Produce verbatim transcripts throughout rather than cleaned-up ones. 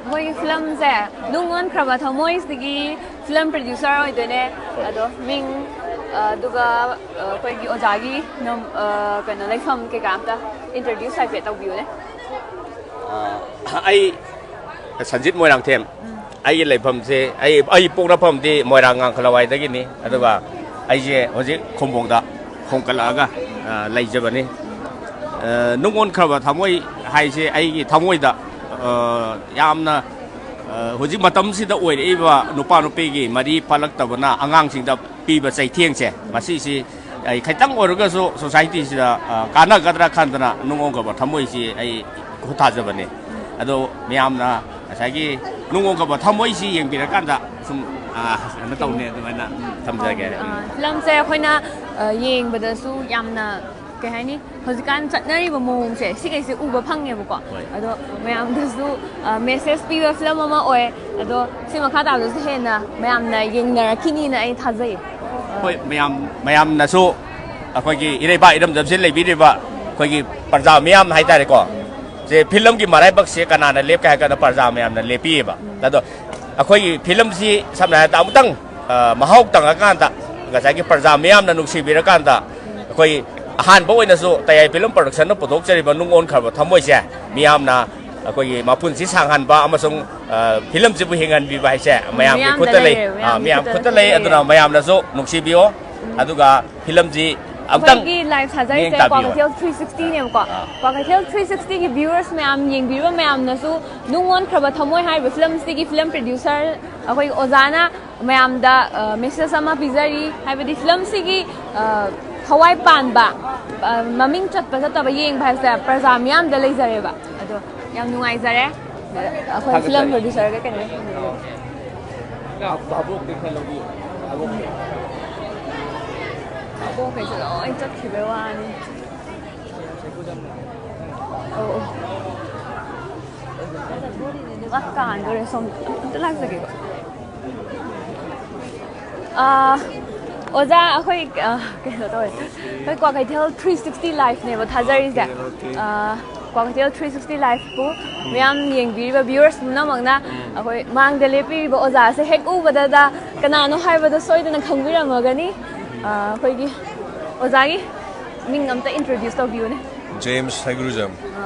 ꯑꯩꯈꯣꯏꯒꯤ ꯐꯤꯂꯝꯁꯦ ꯅꯨꯡ ꯑꯣꯟꯈ꯭ꯔꯕ ꯊꯃꯣꯏꯁꯤꯒꯤ film producer ꯑꯣꯏꯗꯣꯏꯅꯦ꯫ ꯑꯗꯣ ꯃꯤꯡ, ꯑ, ꯑꯗꯨꯒ, ꯑ, ꯑꯩꯈꯣꯏꯒꯤ ꯑꯣꯖꯥꯒꯤ ꯅꯝ-, ꯑ, ꯀꯩꯅꯣ, ꯂꯩꯐꯝ ꯀꯩꯀꯥ ꯑꯝꯇ ꯏꯟꯇ꯭ꯔꯣꯗ꯭ꯌꯨꯁ ꯍꯥꯏꯐꯦꯠ ꯇꯧꯕꯤꯌꯨꯅꯦ꯫ ꯑ, ꯑꯩ ꯁꯟꯖꯤꯠ ꯃꯣꯏꯔꯥꯡꯊꯦꯝ꯫ ꯑꯩꯒꯤ ꯂꯩꯐꯝꯁꯦ, ꯑꯩ ꯑꯩ ꯄꯣꯛꯅꯐꯝꯗꯤ ꯃꯣꯏꯔꯥꯡ ꯉꯥꯡꯈꯂꯋꯥꯏꯗꯒꯤꯅꯤ꯫ ꯑꯗꯨꯒ ꯑꯩꯁꯦ ꯍꯧꯖꯤꯛ ꯈꯨꯝꯕꯣꯡꯗ ꯍꯣꯡꯒꯠꯂꯛꯑꯒ, ꯑ, ꯂꯩꯖꯕꯅꯤ꯫ ꯑ, ꯅꯨꯡ ꯑꯣꯟꯈ꯭ꯔꯕ ꯊꯃꯣꯏ ꯍꯥꯏꯁꯦ ꯑꯩꯒꯤ ꯊꯃꯣꯏꯗ, ꯑ, ꯌꯥꯝꯅ, ꯑ, ꯍꯧꯖꯤꯛ ꯃꯇꯝꯁꯤꯗ ꯑꯣꯏꯔꯛꯏꯕ ꯅꯨꯄꯥ ꯅꯨꯄꯤꯒꯤ ꯃꯔꯤ ꯐꯠꯂꯛꯇꯕꯅ ꯑꯉꯥꯡꯁꯤꯡꯗ ꯄꯤꯕ ꯆꯩꯊꯦꯡꯁꯦ, ꯃꯁꯤꯁꯤ ꯑꯩ ꯈꯤꯇꯪ ꯑꯣꯏꯔꯒꯁꯨ ꯁꯣꯁꯥꯏꯇꯤꯁꯤꯗ, ꯑ, ꯀꯥꯟꯅꯒꯗ꯭ꯔꯥ ꯈꯟꯗꯅ ꯅꯨꯡ ꯑꯣꯟꯈ꯭ꯔꯕ ꯊꯃꯣꯏꯁꯤ ꯑꯩ ꯈꯨꯠ ꯊꯥꯖꯕꯅꯤ꯫ ꯑꯗꯣ ꯃꯌꯥꯝꯅ ꯉꯁꯥꯏꯒꯤ ꯅꯨꯡ ꯑꯣꯟꯈ꯭ꯔꯕ ꯊꯃꯣꯏꯁꯤ ꯌꯦꯡꯕꯤꯔꯀꯥꯟꯗ ꯁꯨꯝ, ꯑ, ꯀꯩꯅꯣ ꯇꯧꯅꯤ ꯑꯗꯨꯃꯥꯏꯅ ꯊꯝꯖꯒꯦ꯫ ꯑ, ꯐꯤꯂꯝꯁꯦ ꯑꯩꯈꯣꯏꯅ, ꯑ, ꯌꯦꯡꯕꯗꯁꯨ ꯌꯥꯝꯅ, ꯀꯩ ꯍꯥꯏꯅꯤ, ꯍꯧꯖꯤꯛꯀꯥꯟ ꯆꯠꯅꯔꯤꯕ ꯃꯑꯣꯡꯁꯦ ꯁꯤꯈꯩꯁꯦ ꯎꯕ ꯐꯪꯉꯦꯕꯀꯣ꯫ ꯍꯣꯏ꯫ ꯑꯗꯣ ꯃꯌꯥꯝꯗꯁꯨ, ꯑ, ꯃꯦꯁꯦꯖ ꯄꯤꯕ ꯐꯤꯂꯝ ꯑꯃ ꯑꯣꯏ꯫ ꯑꯗꯣ ꯁꯤ ꯃꯈꯥ ꯇꯥꯕꯗꯁꯨ ꯍꯦꯟꯅ ꯃꯌꯥꯝꯅ ꯌꯦꯡꯅꯔꯛꯈꯤꯅꯤꯅ ꯑꯩ ꯊꯥꯖꯩ꯫ ꯍꯣꯏ, ꯃꯌꯥꯝ ꯃꯌꯥꯝꯅꯁꯨ ꯑꯩꯈꯣꯏꯒꯤ ꯏꯔꯩꯕꯥꯛ ꯏꯔꯝꯗꯝꯁꯤꯗ ꯂꯩꯕꯤꯔꯤꯕ ꯑꯩꯈꯣꯏꯒꯤ ꯄ꯭ꯔꯖꯥ ꯃꯤꯌꯥꯝ ꯍꯥꯏꯇꯥꯔꯦꯀꯣ, ꯁꯦ ꯐꯤꯂꯝꯒꯤ ꯃꯔꯥꯏꯕꯛꯁꯦ ꯀꯅꯥꯅ ꯂꯦꯞꯀꯦ ꯍꯥꯏ ꯀꯥꯟꯗ ꯄ꯭ꯔꯖꯥ ꯃꯌꯥꯝꯅ ꯂꯦꯞꯄꯤꯌꯦꯕ꯫ ꯑꯗꯣ ꯑꯩꯈꯣꯏꯒꯤ ꯐꯤꯂꯝꯁꯤ ꯁꯝꯅ ꯍꯥꯏꯔꯕꯗ ꯑꯃꯨꯛꯇꯪ, ꯑ, ꯃꯍꯥꯎ ꯇꯪꯉꯀꯥꯟꯗ ꯉꯁꯥꯏꯒꯤ ꯄ꯭ꯔꯖꯥ ꯃꯤꯌꯥꯝꯅ ꯅꯨꯡꯁꯤꯕꯤꯔꯀꯥꯟꯗ ꯑꯩꯈꯣꯏ ꯑꯍꯥꯟꯕ ꯑꯣꯏꯅꯁꯨ ꯇꯌꯥꯏ ꯐꯤꯂꯝ ꯄ꯭ꯔꯗꯛꯁꯟꯅ ꯄꯨꯊꯣꯛꯆꯔꯤꯕ ꯅꯨꯡ ꯑꯣꯟꯈ꯭ꯔꯕ ꯊꯃꯣꯏꯁꯦ ꯃꯤꯌꯥꯝꯅ ꯑꯩꯈꯣꯏꯒꯤ ꯃꯄꯨꯟꯁꯤ ꯁꯥꯡꯍꯟꯕ ꯑꯃꯁꯨꯡ, ꯑ, ꯐꯤꯂꯝꯁꯤꯕꯨ ꯍꯤꯡꯍꯟꯕꯤꯕ ꯍꯥꯏꯁꯦ ꯃꯌꯥꯝꯒꯤ ꯃꯤꯌꯥꯝꯗ ꯈꯨꯠꯇ ꯂꯩ꯫ ꯂꯩꯔꯦ, ꯑ, ꯃꯤꯌꯥꯝꯒꯤ ꯃꯌꯥꯝ ꯈꯨꯠꯇ ꯈꯨꯠꯇ ꯂꯩ꯫ ꯂꯩꯔꯦ꯫ ꯑꯗꯨꯅ ꯃꯌꯥꯝꯅꯁꯨ ꯅꯨꯡꯁꯤꯕꯤꯌꯣ꯫ ꯑꯗꯨꯒ ꯐꯤꯂꯝꯁꯤ ꯑꯃꯨꯛꯇꯪ ꯑꯩꯈꯣꯏꯒꯤ ꯂꯥꯏꯐ ꯃꯤꯠꯌꯦꯡ ꯊꯥꯖꯔꯤꯁꯦ ꯇꯥꯕꯤꯌꯣ꯫ ꯀ꯭ꯋꯥꯀꯩꯊꯦꯜ ꯊ꯭ꯔꯤ ꯁꯤꯛꯁꯇꯤꯅꯦꯕꯀꯣ꯫ ꯑꯥ꯫ ꯀ꯭ꯋꯥꯀꯩꯊꯦꯜ ꯊ꯭ꯔꯤ ꯁꯤꯛꯁꯇꯤꯒꯤ ꯚ꯭ꯌꯨꯋꯔꯁ ꯃꯌꯥꯝ, ꯌꯦꯡꯕꯤꯔꯤꯕ ꯃꯌꯥꯝꯅꯁꯨ ꯅꯨꯡ ꯑꯣꯟꯈ꯭ꯔꯕ ꯊꯃꯣꯏ ꯍꯥꯏꯔꯤꯕ ꯐꯤꯂꯝꯁꯤꯒꯤ ꯐꯤꯂꯝ ꯄ꯭ꯔꯗ꯭ꯌꯨꯁꯔ ꯑꯩꯈꯣꯏꯒꯤ ꯑꯣꯖꯥꯅ ꯃꯌꯥꯝꯗ, ꯑ, ꯃꯦꯁꯦꯖ ꯑꯃ ꯄꯤꯖꯔꯤ꯫ ꯍꯥꯏꯕꯗꯤ ꯐꯤꯂꯝꯁꯤꯒꯤ, ꯑ, ꯊꯋꯥꯏ ꯄꯥꯟꯕ, ꯑ, ꯃꯃꯤꯡ ꯆꯠꯄ ꯆꯠꯇꯕ ꯌꯦꯡꯕ ꯍꯥꯏꯕꯁꯦ ꯄ꯭ꯔꯖꯥ ꯃꯤꯌꯥꯝꯗ ꯂꯩꯖꯔꯦꯕ꯫ ꯑꯗꯣ ꯌꯥꯝ ꯅꯨꯡꯉꯥꯏꯖꯔꯦ꯫ ꯑꯩꯈꯣꯏ ꯐꯤꯂꯝ ꯊꯥꯒꯠꯆꯔꯤ꯫ ꯄ꯭ꯔꯗ꯭ꯌꯨꯁꯔꯒ ꯀꯩꯅꯣ ꯑꯕꯣꯛꯇꯤ ꯈꯔ ꯂꯧꯕꯤꯌꯨ꯫ ꯑꯕꯣꯛꯇꯤ꯫ ꯑꯕꯣꯛꯈꯩꯁꯨ ꯂꯣꯏ ꯆꯠꯈꯤꯕꯩ ꯋꯥꯅꯤ꯫ ꯑꯣ, ꯑꯣ꯫ ꯃꯥ ꯀꯥꯟꯗꯣꯔꯦ ꯁꯣꯝꯗ꯫ ꯑꯝꯇ ꯂꯥꯛꯆꯒꯦꯀꯣ꯫ ꯑꯥ, ꯑꯣꯖꯥ, ꯑꯩꯈꯣꯏ, ꯑꯥ, ꯀꯩꯅꯣ ꯇꯧꯋꯦ꯫ ꯑꯩꯈꯣꯏ ꯀ꯭ꯋꯥꯀꯩꯊꯦꯜ ꯊ꯭ꯔꯤ ꯁꯤꯛꯁꯇꯤ ꯂꯥꯏꯐꯅꯦꯕ ꯊꯥꯖꯔꯤꯁꯦ꯫ Okay, okay. ꯑꯥ, ꯀ꯭ꯋꯥꯀꯩꯊꯦꯜ ꯊ꯭ꯔꯤ ꯁꯤꯛꯁꯇꯤ ꯂꯥꯏꯐꯄꯨ ꯃꯌꯥꯝ ꯌꯦꯡꯕꯤꯔꯤꯕ viewers ꯄꯨꯝꯅꯃꯛꯅ ꯑꯩꯈꯣꯏ ꯃꯥꯡꯗ ꯂꯦꯞꯄꯤꯔꯤꯕ ꯑꯣꯖꯥꯁꯦ ꯍꯦꯛ ꯎꯕꯗꯗ ꯀꯅꯥꯅꯣ ꯍꯥꯏꯕꯗꯣ ꯁꯣꯏꯗꯅ ꯈꯪꯕꯤꯔꯝꯃꯒꯅꯤ꯫ ꯑ, ꯑꯩꯈꯣꯏꯒꯤ ꯑꯣꯖꯥꯒꯤ ꯃꯤꯡ ꯑꯝꯇ introduce ꯇꯧꯕꯤꯌꯨꯅꯦ꯫ James ꯍꯩꯒ꯭ꯔꯨꯖꯝ꯫ ꯑ,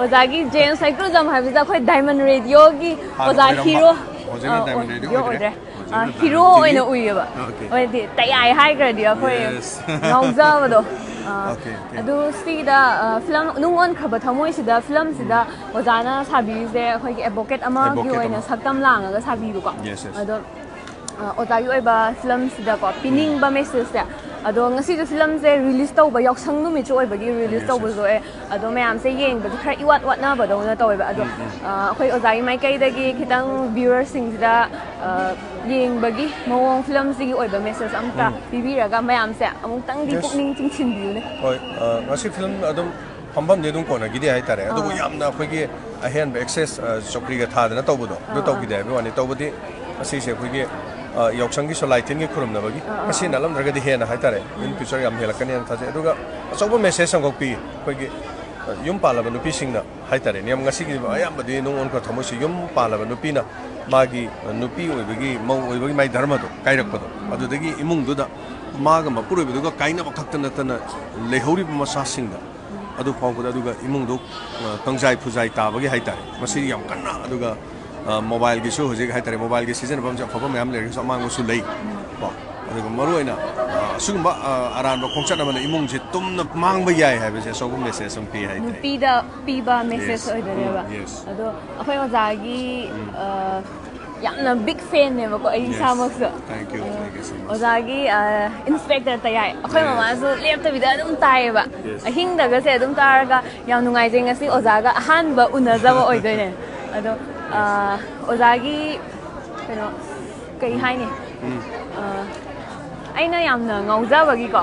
ꯑꯣꯖꯥꯒꯤ James ꯍꯩꯒ꯭ꯔꯨꯖꯝ ꯍꯥꯏꯕꯁꯤꯗ ꯑꯩꯈꯣꯏ Diamond Radioꯒꯤ ꯍꯥꯟꯅ ꯑꯣꯖꯥ ꯑꯣꯏꯔꯝꯕ, ꯍꯤꯔꯣ ꯍꯧꯖꯤꯛꯅ Diamond Radio ꯍꯤꯔꯣ ꯑꯣꯏꯗ꯭ꯔꯦ꯫ ꯑꯣꯏꯗ꯭ꯔꯦ꯫ ꯍꯧꯖꯤꯛꯅ ꯑ, ꯍꯤꯔꯣ Diamond ꯑꯣꯏꯅ TV꯫ ꯎꯏꯌꯦꯕ꯫ Okay. ꯍꯥꯏꯗꯤ ꯇꯌꯥꯏ ꯍꯥꯏꯈ꯭ꯔꯗꯤ ꯑꯩꯈꯣꯏ Yes. ꯉꯥꯎꯖꯕꯗꯣ꯫ ꯑ, Okay, okay. ꯑꯗꯨ ꯁꯤꯗ ꯑ, ꯐꯤꯂꯝ ꯅꯨꯡ ꯑꯣꯟꯈ꯭ꯔꯕ ꯊꯃꯣꯏꯁꯤꯗ ꯐꯤꯂꯝꯁꯤꯗ ꯑꯣꯖꯥꯅ ꯁꯥꯕꯤꯔꯤꯁꯦ ꯑꯩꯈꯣꯏꯒꯤ advocate ꯑꯃꯒꯤ Advocate ꯑꯣꯏꯅ ꯑꯃ꯫ ꯁꯛꯇꯝ ꯂꯥꯡꯉꯒ ꯁꯥꯕꯤꯕꯀꯣ꯫ Yes, yes. ꯑꯗꯣ ꯑ, ꯑꯣꯖꯥꯒꯤ ꯑꯣꯏꯕ ꯐꯤꯂꯝꯁꯤꯗꯀꯣ ꯄꯤꯅꯤꯡꯕ messageꯁꯦ꯫ ꯑꯗꯣ ꯉꯁꯤꯁꯨ ꯐꯤꯂꯝꯁꯦ release ꯇꯧꯕ ꯌꯥꯎꯁꯪ ꯅꯨꯃꯤꯠꯁꯨ ꯑꯣꯏꯕꯒꯤ release Yes, yes. ꯇꯧꯕꯁꯨ ꯑꯣꯏ꯫ ꯑꯗꯣ ꯃꯌꯥꯝꯁꯦ ꯌꯦꯡꯕꯁꯦ ꯈꯔ ꯏꯋꯥꯠ ꯋꯥꯠꯅꯕꯗꯧꯅ ꯇꯧꯋꯦꯕ꯫ ꯑꯗꯣ ꯑ, ꯑꯩꯈꯣꯏ ꯑꯣꯖꯥꯒꯤ ꯃꯥꯏꯀꯩꯗꯒꯤ ꯈꯤꯇꯪ viewersꯁꯤꯡꯁꯤꯗ ꯑ, ꯌꯦꯡꯕꯒꯤ ꯃꯑꯣꯡ ꯐꯤꯂꯝꯁꯤꯒꯤ ꯑꯣꯏꯕ message ꯑꯝꯇ ꯄꯤꯕꯤꯔꯒ ꯃꯌꯥꯝꯁꯦ ꯑꯃꯨꯛꯇꯪꯗꯤ Yes. ꯄꯨꯛꯅꯤꯡ ꯆꯤꯡꯁꯤꯟꯕꯤꯌꯨꯅꯦ꯫ ꯍꯣꯏ, ꯑ, ꯉꯁꯤ ꯐꯤꯂꯝ ꯑꯗꯨꯝ ꯐꯝꯐꯝꯗꯤ ꯑꯗꯨꯝ ꯀꯣꯟꯅꯈꯤꯗꯦ ꯍꯥꯏꯇꯥꯔꯦ, ꯑꯗꯨꯕꯨ ꯌꯥꯝꯅ ꯑꯩꯈꯣꯏꯒꯤ ꯑꯍꯦꯟꯕ excess, ꯑ, ꯆꯧꯀ꯭ꯔꯤꯒ ꯊꯥꯗꯅ ꯇꯧꯕꯗꯣ ꯑꯗꯨ ꯇꯧꯈꯤꯗꯦ ꯍꯥꯏꯕ ꯋꯥꯅꯤ꯫ ꯇꯧꯕꯗꯤ ꯉꯁꯤꯁꯦ ꯑꯩꯈꯣꯏꯒꯤ, ꯑ, ꯌꯥꯎꯁꯪꯒꯤꯁꯨ ꯂꯥꯏ ꯇꯤꯟꯒꯤ ꯈꯨꯔꯨꯝꯅꯕꯒꯤ ꯉꯁꯤ ꯅꯠꯂꯝꯗ꯭ꯔꯒꯗꯤ ꯍꯦꯟꯅ ꯍꯥꯏꯇꯥꯔꯦ, in future ꯌꯥꯝ ꯍꯦꯜꯂꯛꯀꯅꯤ ꯍꯥꯏꯅ ꯊꯥꯖꯩ꯫ ꯑꯗꯨꯒ ꯑꯆꯧꯕ message ꯑꯃꯈꯛ ꯄꯤ ꯑꯩꯈꯣꯏꯒꯤ, ꯑ, ꯌꯨꯝ ꯄꯥꯜꯂꯕ ꯅꯨꯄꯤꯁꯤꯡꯅ ꯍꯥꯏꯇꯥꯔꯦ꯫ ꯌꯥꯝ ꯉꯁꯤꯒꯤ ꯑꯌꯥꯝꯕꯗꯤ ꯅꯨꯡ ꯑꯣꯟꯈ꯭ꯔ ꯊꯃꯣꯏꯁꯤ ꯌꯨꯝ ꯄꯥꯜꯂꯕ ꯅꯨꯄꯤꯅ ꯃꯥꯒꯤ, ꯑ, ꯅꯨꯄꯤ ꯑꯣꯏꯕꯒꯤ, ꯃꯧ ꯑꯣꯏꯕꯒꯤ ꯃꯥꯒꯤ ꯙꯔꯃꯗꯣ ꯀꯥꯏꯔꯛꯄꯗꯣ, ꯑꯗꯨꯗꯒꯤ ꯏꯃꯨꯡꯗꯨꯗ ꯃꯥꯒ ꯃꯄꯨꯔꯣꯏꯕꯗꯨꯒ ꯀꯥꯏꯅꯕ ꯈꯛꯇ ꯅꯠꯇꯅ ꯂꯩꯍꯧꯔꯤꯕ ꯃꯆꯥꯁꯤꯡꯗ ꯑꯗꯨ ꯐꯥꯎꯕꯗ, ꯑꯗꯨꯒ ꯏꯃꯨꯡꯗꯣ, ꯑ, ꯀꯪꯖꯥꯏ ꯐꯨꯖꯥꯏ ꯇꯥꯕꯒꯤ ꯍꯥꯏꯇꯥꯔꯦ꯫ ꯃꯁꯤ ꯌꯥꯝ ꯀꯟꯅ, ꯑꯗꯨꯒ, ꯑ, mobileꯒꯤꯁꯨ ꯍꯧꯖꯤꯛ ꯍꯥꯏꯇꯥꯔꯦ, mobileꯒꯤ ꯁꯤꯖꯤꯟꯅꯐꯝꯁꯦ ꯑꯐꯕ ꯃꯌꯥꯝ ꯂꯩꯔꯒꯁꯨ ꯑꯃꯥꯡꯕꯁꯨ ꯂꯩ ꯀꯣ꯫ ꯑꯗꯨꯒ ꯃꯔꯨꯑꯣꯏꯅ, ꯑ, ꯑꯁꯤꯒꯨꯝꯕ, ꯑ, ꯑꯔꯥꯟꯕ ꯈꯣꯡꯆꯠ ꯑꯃꯅ ꯏꯃꯨꯡꯁꯦ ꯇꯨꯝꯅ ꯃꯥꯡꯕ ꯌꯥꯏ ꯍꯥꯏꯕꯁꯦ ꯑꯆꯧꯕ message ꯑꯃ ꯄꯤ ꯍꯥꯏꯇꯥꯔꯦ꯫ ꯅꯨꯄꯤꯗ ꯄꯤꯕ message Yes. ꯑꯣꯏꯗꯣꯏꯅꯦꯕ꯫ ꯎꯝ, yes. ꯑꯗꯣ ꯑꯩꯈꯣꯏ ꯑꯣꯖꯥꯒꯤ ꯑ, ꯌꯥꯝꯅ big fanꯅꯦꯕꯀꯣ ꯑꯩ Yes. ꯏꯁꯥꯃꯛꯁꯨ꯫ Thank you, thank you so much. ꯑꯣꯖꯥꯒꯤ, ꯑ, Inspector ꯇꯌꯥꯏ ꯑꯩꯈꯣꯏ Yes. ꯃꯃꯥꯁꯨ ꯂꯦꯞꯇꯕꯤꯗ ꯑꯗꯨꯝ ꯇꯥꯏꯌꯦꯕ꯫ Yes. ꯑꯍꯤꯡꯗꯒꯁꯦ ꯑꯗꯨꯝ ꯇꯥꯔꯒ ꯌꯥꯝ ꯅꯨꯡꯉꯥꯏꯖꯩ꯫ ꯉꯁꯤ ꯑꯣꯖꯥꯒ ꯑꯍꯥꯟꯕ ꯎꯅꯖꯕ ꯑꯣꯏꯗꯣꯏꯅꯦ꯫ ꯑꯗꯣ ꯑ, ꯑꯣꯖꯥꯒꯤ ꯀꯩꯅꯣ ꯀꯩ ꯍꯥꯏꯅꯤ? ꯑ, ꯑꯩꯅ ꯌꯥꯝꯅ ꯉꯥꯎꯖꯕꯒꯤꯀꯣ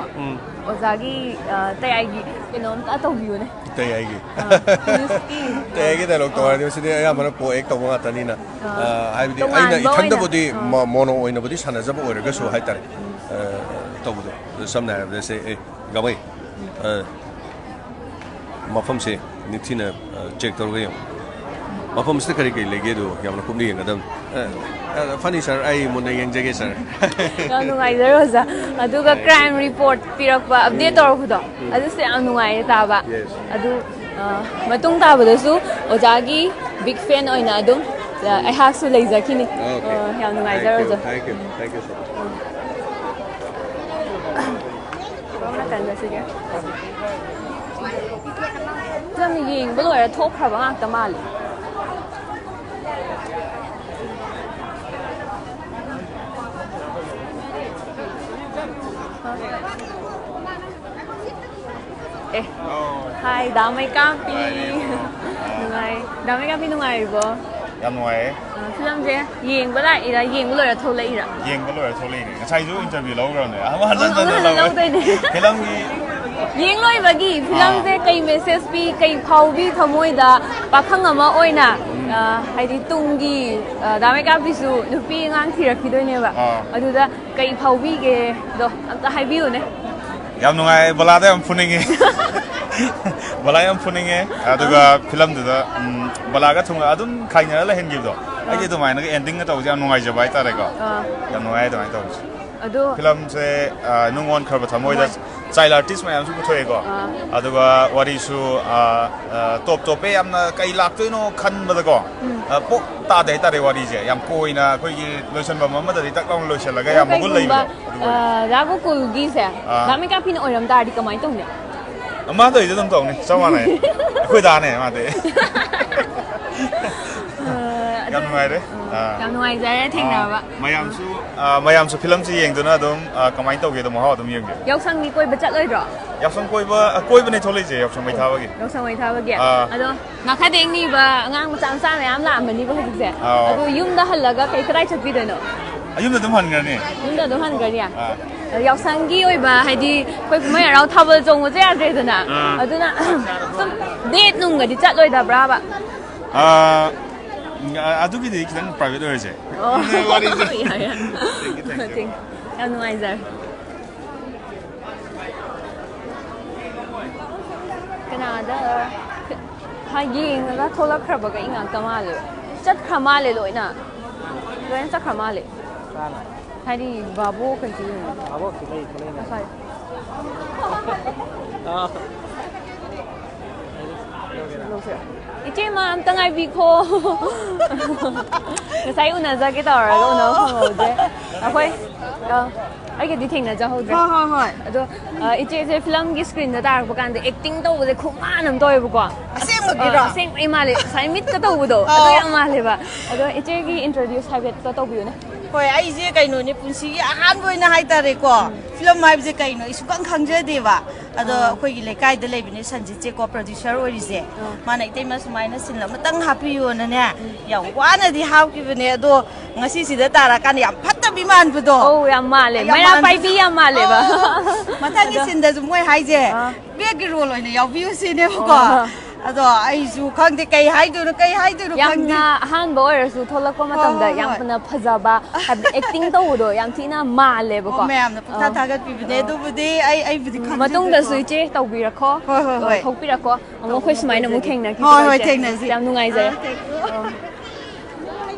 ꯑꯣꯖꯥꯒꯤ, ꯑ, ꯇꯌꯥꯏꯒꯤ ꯀꯩꯅꯣꯝꯇ ꯇꯧꯕꯤꯌꯨꯅꯦ꯫ ꯇꯌꯥꯏꯒꯤ꯫ ꯑ, ꯄꯨꯂꯤꯁꯀꯤ꯫ ꯇꯌꯥꯏꯒꯤ dialogue ꯇꯧꯔꯗꯤ ꯃꯁꯤꯗꯤ ꯑꯌꯥꯝꯕꯅ ꯄꯣ act ꯇꯧꯕ ꯉꯥꯛꯇꯅꯤꯅ꯫ ꯑ, ꯍꯥꯏꯕꯗꯤ ꯇꯣꯉꯥꯟꯕ ꯑꯩꯅ ꯏꯊꯟꯗꯕꯨꯗꯤ ꯑꯣꯏꯅ, ꯑ꯫ ꯃ-, mono ꯑꯣꯏꯅꯕꯨꯗꯤ ꯁꯥꯟꯅꯖꯕ ꯑꯣꯏꯔꯒꯁꯨ ꯍꯥꯏꯇꯥꯔꯦ꯫ ꯑ, ꯇꯧꯕꯗꯣ꯫ ꯑꯗꯨ ꯁꯝꯅ ꯍꯥꯏꯔꯕꯗ ꯁꯦ, ꯑꯦ, ꯒꯥꯃꯩ, ꯑ, ꯃꯐꯝꯁꯦ ꯅꯤꯡꯊꯤꯅ ꯆꯦꯛ ꯇꯧꯔꯒ ꯌꯦꯡꯉꯨ꯫ ꯃꯐꯝꯁꯤꯗ ꯀꯔꯤ ꯀꯔꯤ ꯂꯩꯒꯦꯗꯣ ꯌꯥꯝꯅ ꯀꯨꯞꯅ ꯌꯦꯡꯒꯗꯕꯅꯤ꯫ ꯐꯅꯤ ꯁꯥꯔ, ꯑꯩ ꯃꯨꯟꯅ ꯌꯦꯡꯖꯒꯦ ꯁꯥꯔ꯫ ꯌꯥꯝ ꯅꯨꯡꯉꯥꯏꯖꯔꯦ ꯑꯣꯖꯥ꯫ ꯑꯗꯨꯒ ꯀ꯭ꯔꯥꯏꯝ ꯔꯤꯄꯣꯔꯠ ꯄꯤꯔꯛꯄ, ꯑꯞꯗꯦꯠ ꯇꯧꯔꯛꯄꯗꯣ, ꯑꯗꯨꯁꯨ ꯌꯥꯝ ꯅꯨꯡꯉꯥꯏꯌꯦ ꯇꯥꯕ꯫ Yes. ꯑꯗꯨ ꯑ, ꯃꯇꯨꯡ ꯇꯥꯕꯗꯁꯨ ꯑꯣꯖꯥꯒꯤ ꯕꯤꯛ ꯐꯦꯟ ꯑꯣꯏꯅ ꯑꯗꯨꯝ ꯑ, ꯑꯩꯍꯥꯛꯁꯨ ꯂꯩꯖꯈꯤꯅꯤ꯫ Okay. ꯑ, ꯌꯥꯝ ꯅꯨꯡꯉꯥꯏꯖꯔꯦ ꯑꯣꯖꯥ꯫ Thank you, thank you so much. ꯀꯔꯝꯅ ꯀꯟꯖꯁꯤꯒꯦ? ꯐꯤꯂꯝ ꯌꯦꯡꯕ ꯂꯣꯏꯔ ꯊꯣꯛꯈ꯭ꯔꯕ ꯉꯥꯛꯇ ꯃꯥꯜꯂꯦ꯫ ꯑꯦ, ꯍꯥꯏ ꯗꯥ ꯃꯩꯀꯥꯞꯄꯤ꯫ ꯅꯨꯡꯉꯥꯏ꯫ ꯗꯥ ꯃꯩꯀꯥꯞꯄꯤ ꯅꯨꯡꯉꯥꯏꯔꯤꯕꯣ? ꯌꯥꯝ ꯅꯨꯡꯉꯥꯏꯌꯦ꯫ ꯑ, ꯐꯤꯂꯝꯁꯦ ꯌꯦꯡꯕ ꯂꯥꯛꯏꯔꯥ, ꯌꯦꯡꯕ ꯂꯣꯏꯔ ꯊꯣꯛꯂꯛꯏꯔꯥ? ꯌꯦꯡꯕ ꯂꯣꯏꯔ ꯊꯣꯛꯂꯛꯏꯅꯦ꯫ ꯉꯁꯥꯏꯁꯨ ꯏꯟꯇꯔꯚꯤꯌꯨ ꯂꯧꯈ꯭ꯔꯕꯅꯦ꯫ ꯑꯃꯨꯛ ꯍꯟꯖꯟ ꯑꯃꯨꯛ ꯍꯟꯖꯟ ꯍꯟꯅ ꯂꯧꯔꯦ꯫ ꯂꯧꯗꯣꯏꯅꯦ꯫ ꯐꯤꯂꯝꯒꯤ ꯌꯦꯡ ꯂꯣꯏꯕꯒꯤ ꯐꯤꯂꯝꯁꯦ ꯀꯩ ꯃꯦꯁꯦꯖ ꯄꯤ, ꯀꯩ ꯐꯥꯎꯕꯤ ꯊꯃꯣꯏꯗ ꯄꯥꯈꯪ ꯑꯃ ꯑꯣꯏꯅ, ꯑ, ꯍꯥꯏꯗꯤ ꯇꯨꯡꯒꯤ, ꯑ, ꯗꯥ ꯃꯩꯀꯥꯞꯄꯤꯁꯨ ꯅꯨꯄꯤ ꯑꯉꯥꯡ ꯊꯤꯔꯛꯈꯤꯗꯣꯏꯅꯦꯕ꯫ ꯑꯥ꯫ ꯑꯗꯨꯗ ꯀꯩ ꯐꯥꯎꯕꯤꯒꯦꯗꯣ ꯑꯝꯇ ꯍꯥꯏꯕꯤꯌꯨꯅꯦ꯫ ꯌꯥꯝ ꯅꯨꯡꯉꯥꯏ꯫ ꯕꯂꯥꯗ ꯌꯥꯝ ꯐꯨꯅꯤꯡꯉꯤ꯫ ꯕꯂꯥ ꯌꯥꯝ ꯐꯨꯅꯤꯡꯉꯦ꯫ ꯑꯗꯨꯒ ꯐꯤꯂꯝꯗꯨꯗ, ꯎꯝ, ꯕꯂꯥꯒ ꯊꯨꯡꯒ ꯑꯗꯨꯝ ꯈꯥꯏꯅꯔ ꯂꯩꯍꯟꯈꯤꯕꯗꯣ, ꯑꯩꯗꯤ ꯑꯗꯨꯃꯥꯏꯅꯒ ꯑꯦꯟꯗꯤꯡꯒ ꯇꯧꯕꯁꯦ ꯌꯥꯝ ꯅꯨꯡꯉꯥꯏꯖꯕ ꯍꯥꯏꯇꯥꯔꯦꯀꯣ꯫ ꯑꯥ꯫ ꯌꯥꯝ ꯅꯨꯡꯉꯥꯏ ꯑꯗꯨꯃꯥꯏꯅ ꯇꯧꯕꯁꯦ꯫ ꯑꯗꯣ ꯐꯤꯂꯝꯁꯦ, ꯑ, ꯅꯨꯡꯉꯣꯟ ꯈꯔꯕ ꯊꯃꯣꯏꯗ ꯆꯥꯏꯜ ꯑꯥꯔꯇꯤꯁ ꯃꯌꯥꯝꯁꯨ ꯄꯨꯊꯣꯛꯑꯦꯀꯣ꯫ ꯑꯥ꯫ ꯑꯗꯨꯒ ꯋꯥꯔꯤꯁꯨ, ꯑ, ꯑ, ꯇꯣꯞ ꯇꯣꯞꯄꯦ꯫ ꯌꯥꯝꯅ ꯀꯩ ꯂꯥꯛꯇꯣꯏꯅꯣ ꯈꯟꯕꯗꯀꯣ, ꯑ, ꯄꯣꯞ ꯇꯥꯗꯦ ꯍꯥꯏꯇꯥꯔꯦ꯫ ꯋꯥꯔꯤꯁꯦ ꯌꯥꯝ ꯀꯣꯏꯅ ꯑꯩꯈꯣꯏꯒꯤ ꯂꯣꯏꯁꯤꯟꯐꯝ ꯑꯃꯗꯗꯤ ꯇꯛ ꯂꯥꯎꯅ ꯂꯣꯏꯁꯤꯜꯂꯒ ꯌꯥꯝ ꯃꯒꯨꯟ ꯀꯩꯒꯨꯝꯕ, ꯂꯩꯕꯗꯣ ꯑꯗꯨ ꯑꯣꯏ꯫ ꯑ, ꯔꯥ ꯒꯣꯀꯨꯜꯒꯤꯁꯦ ꯑꯥ꯫ ꯗꯥ ꯃꯩꯀꯥꯞꯄꯤꯅ ꯑꯣꯏꯔꯝ ꯇꯥꯔꯗꯤ ꯀꯃꯥꯏꯅ ꯇꯧꯅꯤ? ꯃꯥ ꯇꯧꯔꯤꯗꯣ ꯑꯗꯨꯝ ꯇꯧꯅꯤ, ꯆꯞ ꯃꯥꯟꯅꯩ꯫ ꯑꯩꯈꯣꯏ ꯗꯥꯅꯦ ꯃꯥꯗꯤ꯫ ꯑ, ꯌꯥꯝ ꯑꯗꯨ- ꯅꯨꯡꯉꯥꯏꯔꯦ꯫ ꯑ, ꯑꯥ꯫ ꯌꯥꯝ ꯅꯨꯡꯉꯥꯏꯖꯔꯦ ꯊꯦꯡꯅꯕ꯫ ꯑꯥ, ꯃꯌꯥꯝꯁꯨ, ꯑꯥ, ꯃꯌꯥꯝꯁꯨ ꯐꯤꯂꯝꯁꯤ ꯌꯦꯡꯗꯨꯅ ꯑꯗꯨꯝ, ꯑꯥ, ꯀꯃꯥꯏꯅ ꯇꯧꯒꯦꯗꯣ ꯃꯍꯥꯎ ꯑꯗꯨꯝ ꯌꯦꯡꯕꯤꯌꯨ꯫ ꯌꯥꯎꯁꯪꯒꯤ ꯀꯣꯏꯕ ꯆꯠꯂꯣꯏꯗ꯭ꯔꯣ? ꯌꯥꯎꯁꯪ ꯀꯣꯏꯕ, ꯑ, ꯀꯣꯏꯕꯅꯦ ꯊꯣꯛꯂꯛꯏꯁꯦ, ꯌꯥꯎꯁꯪ ꯃꯩ ꯊꯥꯕꯒꯤ꯫ ꯌꯥꯎꯁꯪ ꯃꯩ ꯊꯥꯕꯒꯤ꯫ ꯑꯥ꯫ ꯑꯗꯣ ꯉꯥꯈꯗꯦꯡ ꯅꯤꯕ ꯑꯉꯥꯡ ꯃꯆꯥ ꯃꯆꯥ ꯃꯌꯥꯝ ꯂꯥꯛꯑꯝꯃꯅꯤꯕ ꯍꯧꯖꯤꯛꯁꯦ꯫ ꯑꯥꯎ꯫ ꯑꯗꯣ ꯌꯨꯝꯗ ꯍꯜꯂꯒ ꯀꯩ ꯀꯗꯥꯏ ꯆꯠꯄꯤꯗꯣꯏꯅꯣ? ꯑ, ꯌꯨꯝꯗ ꯑꯗꯨꯝ ꯍꯟꯈ꯭ꯔꯅꯤ꯫ ꯌꯨꯝꯗ ꯑꯗꯨꯝ ꯍꯟꯈ꯭ꯔꯅꯤ? ꯑꯥ꯫ ꯑꯗꯣ ꯌꯥꯎꯁꯪꯒꯤ ꯑꯣꯏꯕ ꯍꯥꯏꯗꯤ ꯑꯩꯈꯣꯏ ꯀꯨꯝꯍꯩ ꯍꯔꯥꯎ ꯊꯥꯕꯜ ꯆꯣꯡꯕꯁꯨ ꯌꯥꯗ꯭ꯔꯦꯗꯅ꯫ ꯑꯥ꯫ ꯑꯗꯨꯅ ꯁꯨꯝ ꯗꯦꯠ ꯅꯨꯡꯒꯗꯤ ꯆꯠꯂꯣꯏꯗꯕ꯭ꯔꯥꯕ? ꯑꯥ, ꯑ, ꯑꯗꯨꯒꯤꯗꯤ ꯈꯤꯇꯪ ꯄ꯭ꯔꯥꯏꯚꯦꯠ ꯑꯣꯏꯔꯁꯦ꯫ ꯑꯣ꯫ ꯋꯥꯔꯤꯁꯦ꯫ ꯌꯥꯏ, ꯌꯥꯏ꯫ Thank you, thank you. Thank you. ꯌꯥꯝ ꯅꯨꯡꯉꯥꯏꯖꯔꯦ꯫ ꯀꯅꯥꯗ? ꯍꯥ, ꯌꯦꯡꯉꯒ ꯊꯣꯛꯂꯛꯈ꯭ꯔꯕꯒ ꯑꯩ ꯉꯥꯛꯇ ꯃꯥꯜꯂꯦ꯫ ꯆꯠꯈ꯭ꯔ ꯃꯥꯜꯂꯦ ꯂꯣꯏꯅ꯫ ꯂꯣꯏꯅ ꯆꯠꯈ꯭ꯔ ꯃꯥꯜꯂꯦ꯫ ꯀꯅꯥꯅꯣ? ꯍꯥꯏꯗꯤ ꯕꯥꯕꯣꯛ ꯀꯩꯁꯨ ꯌꯦꯡꯉꯣ꯫ ꯕꯥꯕꯣꯛꯁꯨ ꯂꯩ, ꯊꯣꯛꯂꯛꯏꯅꯦ꯫ ꯉꯁꯥꯏ꯫ ꯑꯥ꯫ ꯂꯧꯁꯤꯔꯥ? ꯏꯆꯦꯃ, ꯑꯝꯇ ꯉꯥꯏꯕꯤꯈꯣ꯫ ꯉꯁꯥꯏ ꯎꯅꯖꯒꯦ ꯇꯧꯔꯒ ꯎꯅꯕ ꯐꯪꯍꯧꯗ꯭ꯔꯦ꯫ ꯑꯩꯈꯣꯏ, ꯑ, ꯑꯩꯒꯗꯤ ꯊꯦꯡꯅꯖꯍꯧꯗ꯭ꯔꯦ꯫ ꯍꯣꯏ, ꯍꯣꯏ, ꯍꯣꯏ꯫ ꯑꯗꯣ, ꯑ, ꯏꯆꯦꯁꯦ ꯐꯤꯂꯝꯒꯤ ꯁ꯭ꯀ꯭ꯔꯤꯟꯗ ꯇꯥꯔꯛꯄ ꯀꯥꯟꯗ ꯑꯦꯛꯇꯤꯡ ꯇꯧꯕꯁꯦ ꯈꯨꯃꯥꯟ ꯑꯃ ꯇꯧꯋꯦꯕꯀꯣ꯫ ꯑꯁꯦꯡꯕꯒꯤꯔꯣ? ꯑ, ꯑꯁꯦꯡꯕꯩ ꯃꯥꯜꯂꯦ꯫ ꯉꯁꯥꯏ ꯃꯤꯠꯀ ꯇꯧꯕꯗꯣ, ꯑꯗꯣ ꯑꯧ꯫ ꯌꯥꯝ ꯃꯥꯜꯂꯦꯕ꯫ ꯑꯗꯣ ꯏꯆꯦꯒꯤ ꯏꯟꯇ꯭ꯔꯣꯗ꯭ꯌꯨꯁ ꯍꯥꯏꯐꯦꯠꯀ ꯇꯧꯕꯤꯌꯨꯅꯦ꯫ ꯍꯣꯏ, ꯑꯩꯁꯦ ꯀꯩꯅꯣꯅꯦ, ꯄꯨꯟꯁꯤꯒꯤ ꯑꯍꯥꯟꯕ ꯑꯣꯏꯅ ꯍꯥꯏꯇꯥꯔꯦꯀꯣ, ꯎꯝ꯫ ꯐꯤꯂꯝ ꯍꯥꯏꯕꯁꯦ ꯀꯩꯅꯣ ꯑꯩ ꯁꯨꯈꯪ ꯈꯪꯖꯗꯦꯕ꯫ ꯑꯗꯣ ꯑꯥ꯫ ꯑꯩꯈꯣꯏꯒꯤ ꯂꯩꯀꯥꯏꯗ ꯂꯩꯕꯅꯦ ꯁꯟꯖꯤꯠꯁꯦꯀꯣ, ꯄ꯭ꯔꯣꯗ꯭ꯌꯨꯁꯔ ꯑꯣꯏꯔꯤꯁꯦ꯫ ꯑꯥ꯫ ꯃꯥꯅ ꯏꯇꯩꯃ ꯁꯨꯃꯥꯏꯅ ꯁꯤꯟ ꯑꯃꯇꯪ ꯍꯥꯞꯄꯤꯌꯣꯅꯅꯦ, ꯎꯝ꯫ ꯌꯥꯝ ꯋꯥꯅꯗꯤ ꯍꯥꯞꯈꯤꯕꯅꯦ꯫ ꯑꯗꯣ ꯉꯁꯤꯁꯤꯗ ꯇꯥꯔꯀꯥꯟꯗ ꯌꯥꯝ ꯐꯠꯇꯕꯤ ꯃꯥꯟꯕꯗꯣ꯫ ꯑꯧ, ꯌꯥꯝ ꯃꯥꯜꯂꯦ꯫ ꯌꯥꯝ ꯃꯩꯔꯥ ꯃꯥꯟꯕꯗꯣ꯫ ꯄꯥꯏꯕꯤ ꯌꯥꯝ ꯃꯥꯜꯂꯦꯕ꯫ ꯑꯥ, ꯃꯊꯪꯒꯤ ꯑꯗꯣ ꯁꯤꯟꯗꯁꯨ ꯃꯣꯏ ꯍꯥꯏꯁꯦ, ꯑꯥ꯫ ꯕꯦꯛꯀꯤ ꯔꯣꯜ ꯑꯣꯏꯅ ꯌꯥꯎꯕꯤꯌꯨ ꯁꯤꯅꯦꯕꯀꯣ꯫ ꯑꯣ꯫ ꯑꯗꯣ ꯑꯩꯁꯨ ꯈꯪꯗꯦ ꯀꯩ ꯍꯥꯏꯗꯣꯏꯅꯣ, ꯀꯩ ꯍꯥꯏꯗꯣꯏꯅꯣ ꯈꯪꯗꯦ꯫ ꯌꯥꯝꯅ ꯑꯍꯥꯟꯕ ꯑꯣꯏꯔꯁꯨ ꯊꯣꯛꯂꯛꯄ ꯍꯣꯏ, ꯃꯇꯝꯗ ꯍꯣꯏ, ꯍꯣꯏ꯫ ꯌꯥꯝꯅ ꯐꯖꯕ, ꯍꯥꯏꯕꯗꯤ ꯑꯦꯛꯇꯤꯡ ꯇꯧꯕꯗꯣ ꯌꯥꯝ ꯊꯤꯅ ꯃꯥꯜꯂꯦꯕꯀꯣ꯫ ꯑꯣ, ꯃꯌꯥꯝꯅ ꯄꯪꯊꯥ ꯑꯥ꯫ ꯊꯥꯒꯠꯄꯤꯕꯅꯦ꯫ ꯑꯥ꯫ ꯑꯗꯨꯕꯨꯗꯤ ꯑꯩ, ꯑꯩꯕꯨꯗꯤ ꯎꯝ, ꯈꯪꯖꯗꯦꯀꯣ꯫ ꯃꯇꯨꯡꯗꯁꯨ ꯏꯆꯦ ꯇꯧꯕꯤꯔꯛꯈꯣ꯫ ꯍꯣꯏ, ꯍꯣꯏ, ꯑ, ꯍꯣꯏ꯫ ꯊꯣꯛꯄꯤꯔꯛꯀꯣ꯫ ꯑꯃꯨꯛ ꯑꯩꯈꯣꯏ ꯁꯨꯃꯥꯏꯅ ꯑꯃꯨꯛ ꯊꯦꯡꯅꯈꯤꯁꯤꯀꯣ ꯍꯣꯏ, ꯍꯣꯏ, ꯏꯆꯦ꯫ ꯊꯦꯡꯅꯁꯤ꯫ ꯌꯥꯝ ꯅꯨꯡꯉꯥꯏꯖꯔꯦ꯫ ꯑꯥ, thank you꯫ ꯑꯥ꯫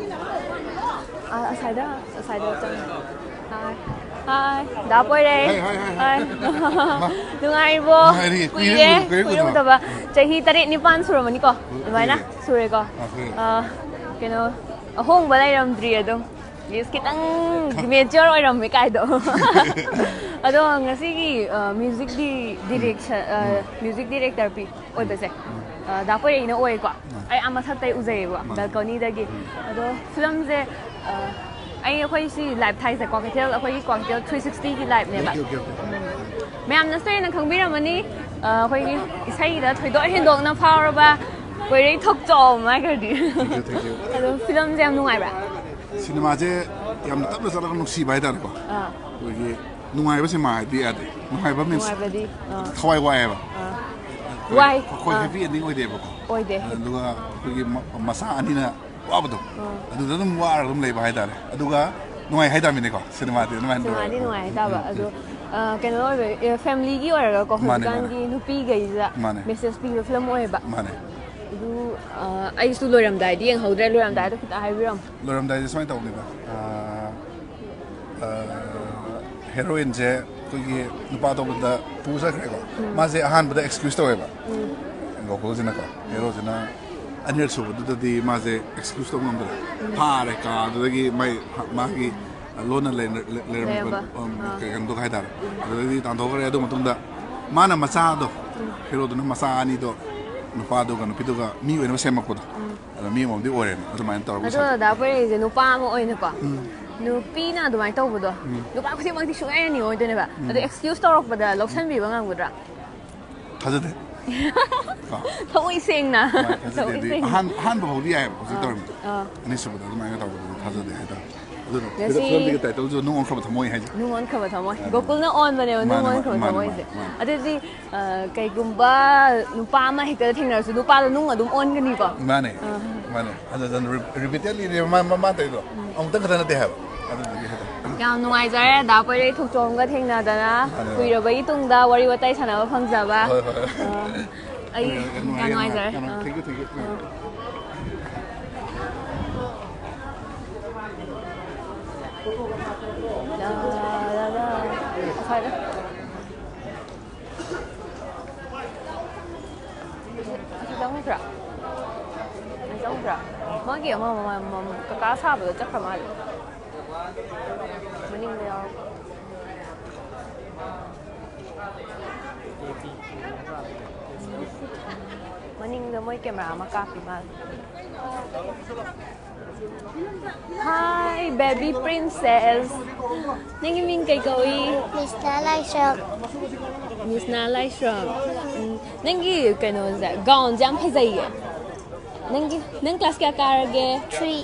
ꯑ, ꯑꯁꯥꯏꯗ, ꯑꯁꯥꯏꯗ ꯆꯪꯉꯣ꯫ ꯍꯥꯏ꯫ ꯍꯥꯏ꯫ ꯗꯥ ꯄꯣꯏꯔꯩ꯫ ꯍꯥꯏ, ꯍꯥꯏ, ꯍꯥꯏ, ꯍꯥꯏ꯫ ꯍꯥꯏ꯫ ꯃꯥ꯫ ꯅꯨꯡꯉꯥꯏꯔꯤꯕꯣ? ꯅꯨꯡꯉꯥꯏꯔꯤ꯫ ꯀꯨꯏꯔꯦ, ꯀꯨꯏꯔꯦ ꯎꯗꯕ꯫ ꯀꯨꯏꯔꯦ ꯎꯗꯕ꯫ ꯎꯝ꯫ ꯆꯍꯤ ꯇꯔꯦꯠ ꯅꯤꯄꯥꯟ ꯁꯨꯔꯝꯃꯅꯤꯀꯣ? ꯎꯝ, ꯑꯗꯨꯃꯥꯏꯅ ꯀꯨꯏꯔꯦ꯫ ꯁꯨꯔꯦꯀꯣ? ꯑꯥ, ꯀꯨꯏꯔꯦ꯫ ꯑ, ꯀꯩꯅꯣ, ꯑꯍꯣꯡꯕ ꯂꯩꯔꯝꯗ꯭ꯔꯤ ꯑꯗꯨꯝ꯫ Yes, ꯈꯤꯇꯪ ꯈ- mature ꯑꯣꯏꯔꯝꯃꯦ ꯀꯥꯏꯗꯣ꯫ ꯑꯗꯣ ꯉꯁꯤꯒꯤ, ꯑ, ꯃ꯭ꯌꯨꯖꯤꯛꯀꯤ ꯎꯝ꯫ ꯗꯤꯔꯦꯛꯁꯟ, ꯑ, ꯎꯝ꯫ ꯃ꯭ꯌꯨꯖꯤꯛ ꯗꯤꯔꯦꯛꯇꯔ ꯄꯤ-, ꯎꯝ꯫ ꯑꯣꯏꯕꯁꯦ, ꯎꯝ꯫ ꯑ, ꯗꯥ ꯄꯣꯏꯔꯩꯅ ꯑꯣꯏꯀꯣ꯫ ꯎꯝ꯫ ꯑꯩ ꯑꯥ ꯃꯊꯛꯇꯩ ꯎꯖꯩꯌꯦꯕ, ꯃꯥꯅꯦ꯫ ꯕꯦꯜꯀꯣꯅꯤꯗꯒꯤ꯫ ꯎꯝ꯫ ꯑꯗꯣ ꯐꯤꯂꯝꯁꯦ, ꯑ, ꯑꯩ, ꯑꯩꯈꯣꯏ ꯁꯤ ꯂꯥꯏꯞ ꯊꯥꯏꯁꯦ ꯀ꯭ꯋꯥꯀꯩꯊꯦꯜ, ꯑꯩꯈꯣꯏꯒꯤ ꯀ꯭ꯋꯥꯀꯩꯊꯦꯜ three sixty ꯒꯤ ꯂꯥꯏꯞꯅꯦꯕ꯫ Okay, okay, okay. ꯎꯝ꯫ ꯃꯌꯥꯝꯅꯁꯨ ꯍꯦꯟꯅ ꯈꯪꯕꯤꯔꯝꯃꯅꯤ, ꯑ, ꯑꯩꯈꯣꯏꯒꯤ ꯏꯁꯩꯗ ꯊꯣꯏꯗꯣꯛ ꯍꯦꯟꯗꯣꯛꯅ ꯐꯥꯎꯔꯕ ꯄꯣꯏꯔꯩ ꯊꯣꯛꯆꯣꯝ ꯍꯥꯏꯈ꯭ꯔꯗꯤ꯫ Thank you, thank you. ꯑꯗꯣ ꯐꯤꯂꯝꯁꯦ ꯌꯥꯝ ꯅꯨꯡꯉꯥꯏꯕ꯭ꯔꯥ? ꯁꯤꯅꯦꯃꯥꯁꯦ ꯌꯥꯝꯅ ꯇꯞꯅ ꯆꯠꯂꯒ ꯅꯨꯡꯁꯤꯕ ꯍꯥꯏꯇꯥꯔꯦꯀꯣ꯫ ꯑꯥ꯫ ꯑꯩꯈꯣꯏꯒꯤ ꯅꯨꯡꯉꯥꯏꯕ ꯁꯤꯃꯥ ꯍꯥꯏꯗꯤ ꯌꯥꯗꯦ꯫ ꯅꯨꯡꯉꯥꯏꯕ means ꯅꯨꯡꯉꯥꯏꯕꯗꯤ, ꯑꯥ꯫ ꯊꯋꯥꯏ ꯋꯥꯏꯑꯦꯕ꯫ ꯑꯥ꯫ ꯑꯩꯈꯣꯏ, ꯋꯥꯏ, ꯑꯩꯈꯣꯏ ꯑꯥ꯫ Happy ending ꯑꯣꯏꯗꯦꯕꯀꯣ꯫ ꯑꯣꯏꯗꯦ꯫ ꯑꯗꯨꯒ ꯑꯩꯈꯣꯏꯒꯤ ꯃ-, ꯃꯆꯥ ꯑꯅꯤꯅ ꯋꯥꯕꯗꯣ, ꯑꯥ꯫ ꯑꯗꯨꯗ ꯑꯗꯨꯝ ꯋꯥꯔꯒ ꯑꯗꯨꯝ ꯂꯩꯕ ꯍꯥꯏꯇꯥꯔꯦ꯫ ꯑꯗꯨꯒ ꯅꯨꯡꯉꯥꯏ ꯍꯥꯏꯇꯥꯃꯤꯅꯦꯀꯣ, ꯁꯤꯅꯦꯃꯥꯗꯤ ꯑꯗꯨꯃꯥꯏꯅ ꯇꯧꯋꯦ꯫ ꯁꯤꯅꯦꯃꯥꯗꯤ ꯅꯨꯡꯉꯥꯏ ꯍꯥꯏꯇꯥꯕ꯫ ꯎꯝ, ꯑꯗꯣ, ꯎꯝ꯫ ꯑꯥ, ꯀꯩꯅꯣ ꯑꯣꯏꯕ, ꯑꯦ, family ꯒꯤ ꯑꯣꯏꯔꯒꯀꯣ, ꯃꯥꯅꯦ, ꯃꯥꯅꯦ꯫ ꯍꯧꯖꯤꯛꯀꯥꯟꯒꯤ ꯅꯨꯄꯤꯈꯩꯁꯤꯗ ꯃꯥꯅꯦ꯫ Message ꯄꯤꯕ ꯐꯤꯂꯝ ꯑꯣꯏꯌꯦꯕ꯫ ꯃꯥꯅꯦ꯫ ꯑ, ꯑꯩꯁꯨ ꯂꯣꯏꯔꯝꯗꯥꯏꯗꯤ ꯌꯦꯡꯍꯧꯗ꯭ꯔꯦ, ꯂꯣꯏꯔꯝꯗꯥꯏꯗꯣ ꯈꯤꯇ ꯍꯥꯏꯕꯤꯔꯝꯃꯣ꯫ ꯂꯣꯏꯔꯝꯗꯥꯏꯗ ꯁꯨꯃꯥꯏꯅ ꯇꯧꯕꯅꯤꯗ, ꯑ, ꯑ, ꯍꯦꯔꯣꯏꯟꯁꯦ ꯑꯩꯈꯣꯏꯒꯤ ꯅꯨꯄꯥ ꯑꯇꯣꯞꯄꯗ ꯄꯨ ꯆꯠꯈ꯭ꯔꯦꯀꯣ꯫ ꯃꯥꯁꯦ ꯑꯍꯥꯟꯕꯗ ꯑꯦꯛꯁꯀ꯭ꯌꯨꯁ ꯇꯧꯋꯦꯕ, ꯒꯣꯀꯨꯜꯁꯤꯅꯀꯣ꯫ ꯍꯦꯔꯣꯁꯤꯅ ꯑꯅꯤꯔꯛ ꯁꯨꯕꯗꯨꯗꯗꯤ ꯃꯥꯁꯦ ꯑꯦꯛꯁꯀ꯭ꯌꯨꯁ ꯇꯧꯕ ꯉꯝꯗ꯭ꯔꯦ꯫ ꯐꯥꯔꯦ ꯀꯥꯗꯨꯗꯒꯤ ꯃꯥꯏ, ꯃꯥꯒꯤ ꯂꯣꯟꯅ ꯂꯩꯅ-, ꯂꯩ-, ꯂꯩꯔꯝꯃꯤꯕ, ꯂꯩꯔꯝꯕ, ꯎꯝ, ꯑꯥ꯫ ꯀꯩꯅꯣꯗꯣ ꯍꯥꯏꯇꯥꯔꯦ꯫ ꯑꯗꯨꯗꯒꯤ ꯇꯥꯟꯊꯣꯛꯈ꯭ꯔꯦ꯫ ꯑꯗꯨ ꯃꯇꯨꯡꯗ ꯃꯥꯅ ꯃꯆꯥꯗꯣ, ꯍꯦꯔꯣꯗꯨꯅ ꯃꯆꯥ ꯑꯅꯤꯗꯣ ꯅꯨꯄꯥꯗꯨꯒ ꯅꯨꯄꯤꯗꯨꯒ ꯃꯤ ꯑꯣꯏꯅꯕ ꯁꯦꯝꯃꯛꯄꯗꯣ꯫ ꯑꯗꯣ ꯃꯤ ꯑꯃꯃꯝꯗꯤ ꯑꯣꯏꯔꯦꯅ ꯑꯗꯨꯃꯥꯏꯅ ꯇꯧꯔꯒ ꯑꯗꯣ ꯁꯥꯟꯅꯩ꯫ ꯗꯥ ꯄꯣꯏꯔꯩꯁꯦ ꯅꯨꯄꯥ ꯑꯃ ꯑꯣꯏꯅꯀꯣ, ꯅꯨꯄꯤꯅ ꯑꯗꯨꯃꯥꯏꯅ ꯇꯧꯕꯗꯣ ꯅꯨꯄꯥ ꯈꯨꯗꯤꯡꯃꯛꯇꯤ ꯁꯨꯡꯌꯥ ꯌꯥꯅꯤꯡꯉꯣꯏꯗꯣꯏꯅꯦꯕ꯫ ꯑꯗꯣ ꯑꯦꯛꯁꯀ꯭ꯌꯨꯁ ꯇꯧꯔꯛꯄꯗ ꯂꯧꯁꯟꯕꯤꯕ ꯉꯝꯒꯗ꯭ꯔꯥ? ꯊꯥꯖꯗꯦ꯫ ꯀꯣ? ꯊꯃꯣꯏ ꯁꯦꯡꯅ꯫ ꯍꯣꯏ, ꯊꯥꯖꯗꯦ꯫ ꯊꯃꯣꯏ ꯑꯗꯨꯗꯤ ꯁꯦꯡꯅ꯫ ꯑꯍꯥꯟ-, ꯑꯍꯥꯟꯕ ꯐꯥꯎꯗꯤ ꯌꯥꯏꯑꯕ ꯍꯧꯖꯤꯛ ꯑꯥ, ꯇꯧꯔꯝꯃꯤꯗꯣ꯫ ꯑꯥ꯫ ꯑꯅꯤꯁꯨꯕꯗ ꯑꯗꯨꯃꯥꯏꯅ ꯇꯧꯕꯗꯨꯗꯤ ꯊꯥꯖꯗꯦ ꯍꯥꯏꯇꯥꯔꯦ꯫ ꯑꯗꯨꯅ ꯉꯁꯤ ꯐꯤꯂꯝꯒꯤ ꯇꯥꯏꯇꯜꯁꯨ ꯅꯨꯡ ꯑꯣꯟꯈ꯭ꯔꯕ ꯊꯃꯣꯏ ꯍꯥꯏꯁꯦ꯫ ꯅꯨꯡ ꯑꯣꯟꯈ꯭ꯔꯕ ꯊꯃꯣꯏ꯫ ꯑꯗꯨꯅ꯫ ꯒꯣꯀꯨꯜꯅ ꯑꯣꯟꯕꯅꯦꯕ ꯅꯨꯡ ꯃꯥꯅꯦ, ꯑꯣꯟꯈ꯭ꯔꯕ ꯃꯥꯅꯦ, ꯊꯃꯣꯏꯁꯦ꯫ ꯃꯥꯅꯦ, ꯃꯥꯅꯦ꯫ ꯑꯗꯨꯗꯤ, ꯑ, ꯀꯩꯒꯨꯝꯕ ꯅꯨꯄꯥ ꯑꯃ ꯍꯦꯛꯇ ꯊꯦꯡꯅꯔꯁꯨ ꯅꯨꯄꯥꯗꯣ ꯅꯨꯡ ꯑꯗꯨꯝ ꯑꯣꯟꯒꯅꯤꯀꯣ? ꯃꯥꯅꯦ꯫ ꯑꯥ꯫ ꯃꯥꯅꯦ꯫ ꯍꯟꯖꯟ ꯍꯟꯖꯟ ꯔꯤ-, ꯔꯤꯄꯤꯇꯦꯠꯂꯤꯅꯦ ꯃꯥ, ꯃꯥ, ꯃꯥ ꯇꯧꯔꯤꯗꯣ꯫ ꯑꯃꯨꯛꯇꯪ ꯈꯛꯇ ꯅꯠꯇꯦ ꯍꯥꯏꯕ꯫ ꯑꯗꯨꯗꯨꯒꯤ ꯍꯦꯛꯇ꯫ ꯌꯥꯝ ꯅꯨꯡꯉꯥꯏꯖꯔꯦ ꯗꯥ ꯄꯣꯏꯔꯩ ꯊꯣꯛꯆꯣꯝꯒ ꯊꯦꯡꯅꯗꯅ꯫ ꯃꯥꯅꯦ, ꯃꯥꯅꯦ꯫ ꯀꯨꯏꯔꯕꯒꯤ ꯇꯨꯡꯗ ꯋꯥꯔꯤ ꯋꯥꯇꯥꯏ ꯁꯥꯟꯅꯕ ꯐꯪꯖꯕ꯫ ꯍꯣꯏ, ꯍꯣꯏ, ꯍꯣꯏ꯫ ꯑ, ꯑꯩ ꯌꯥꯝ ꯌꯥꯝ ꯅꯨꯡꯉꯥꯏꯔꯦ, ꯌꯥꯝ ꯅꯨꯡꯉꯥꯏꯖꯔꯦ꯫ ꯅꯨꯡꯉꯥꯏꯔꯦ꯫ ꯑ꯫ Thank you, thank you꯫ ꯑ꯫ ꯂꯥ, ꯂꯥ, ꯂꯥ꯫ ꯑꯁ꯭ꯋꯥꯏꯗ꯫ ꯑꯁꯤ ꯆꯪꯉꯨꯁꯤꯔꯥ? ꯑꯁꯤ ꯆꯪꯉꯨꯁꯤꯔꯥ? ꯃꯥꯒꯤ ꯑꯃ, ꯑꯃ, ꯑꯃ, ꯑꯃ ꯀꯀꯥ ꯁꯥꯕꯗꯣ ꯆꯠꯈ꯭ꯔ ꯃꯥꯜꯂꯦ꯫ ꯃꯅꯤꯡꯗ ꯌꯥꯎꯔꯛꯄ꯫ ꯃꯅꯤꯡꯗ ꯃꯣꯏ ꯀꯦꯃꯦꯔꯥ ꯑꯃ ꯀꯥꯞꯄꯤ ꯃꯥꯜꯂꯦ꯫ Hi, baby princess. ꯅꯪꯒꯤ ꯃꯤꯡ ꯀꯩ ꯀꯧꯏ? ꯃꯤꯁꯅꯥ ꯂꯥꯏꯁ꯭ꯔꯝ꯫ ꯃꯤꯁꯅꯥ ꯂꯥꯏꯁ꯭ꯔꯝ꯫ ꯎꯝ, ꯅꯪꯒꯤ ꯀꯩꯅꯣꯁꯦ, ꯒꯥꯎꯟꯁꯦ ꯌꯥꯝ ꯐꯖꯩꯌꯦ꯫ ꯅꯪꯒꯤ, ꯅꯪ ꯀ꯭ꯂꯥꯁ ꯀꯌꯥ ꯀꯥꯔꯒꯦ? Three꯫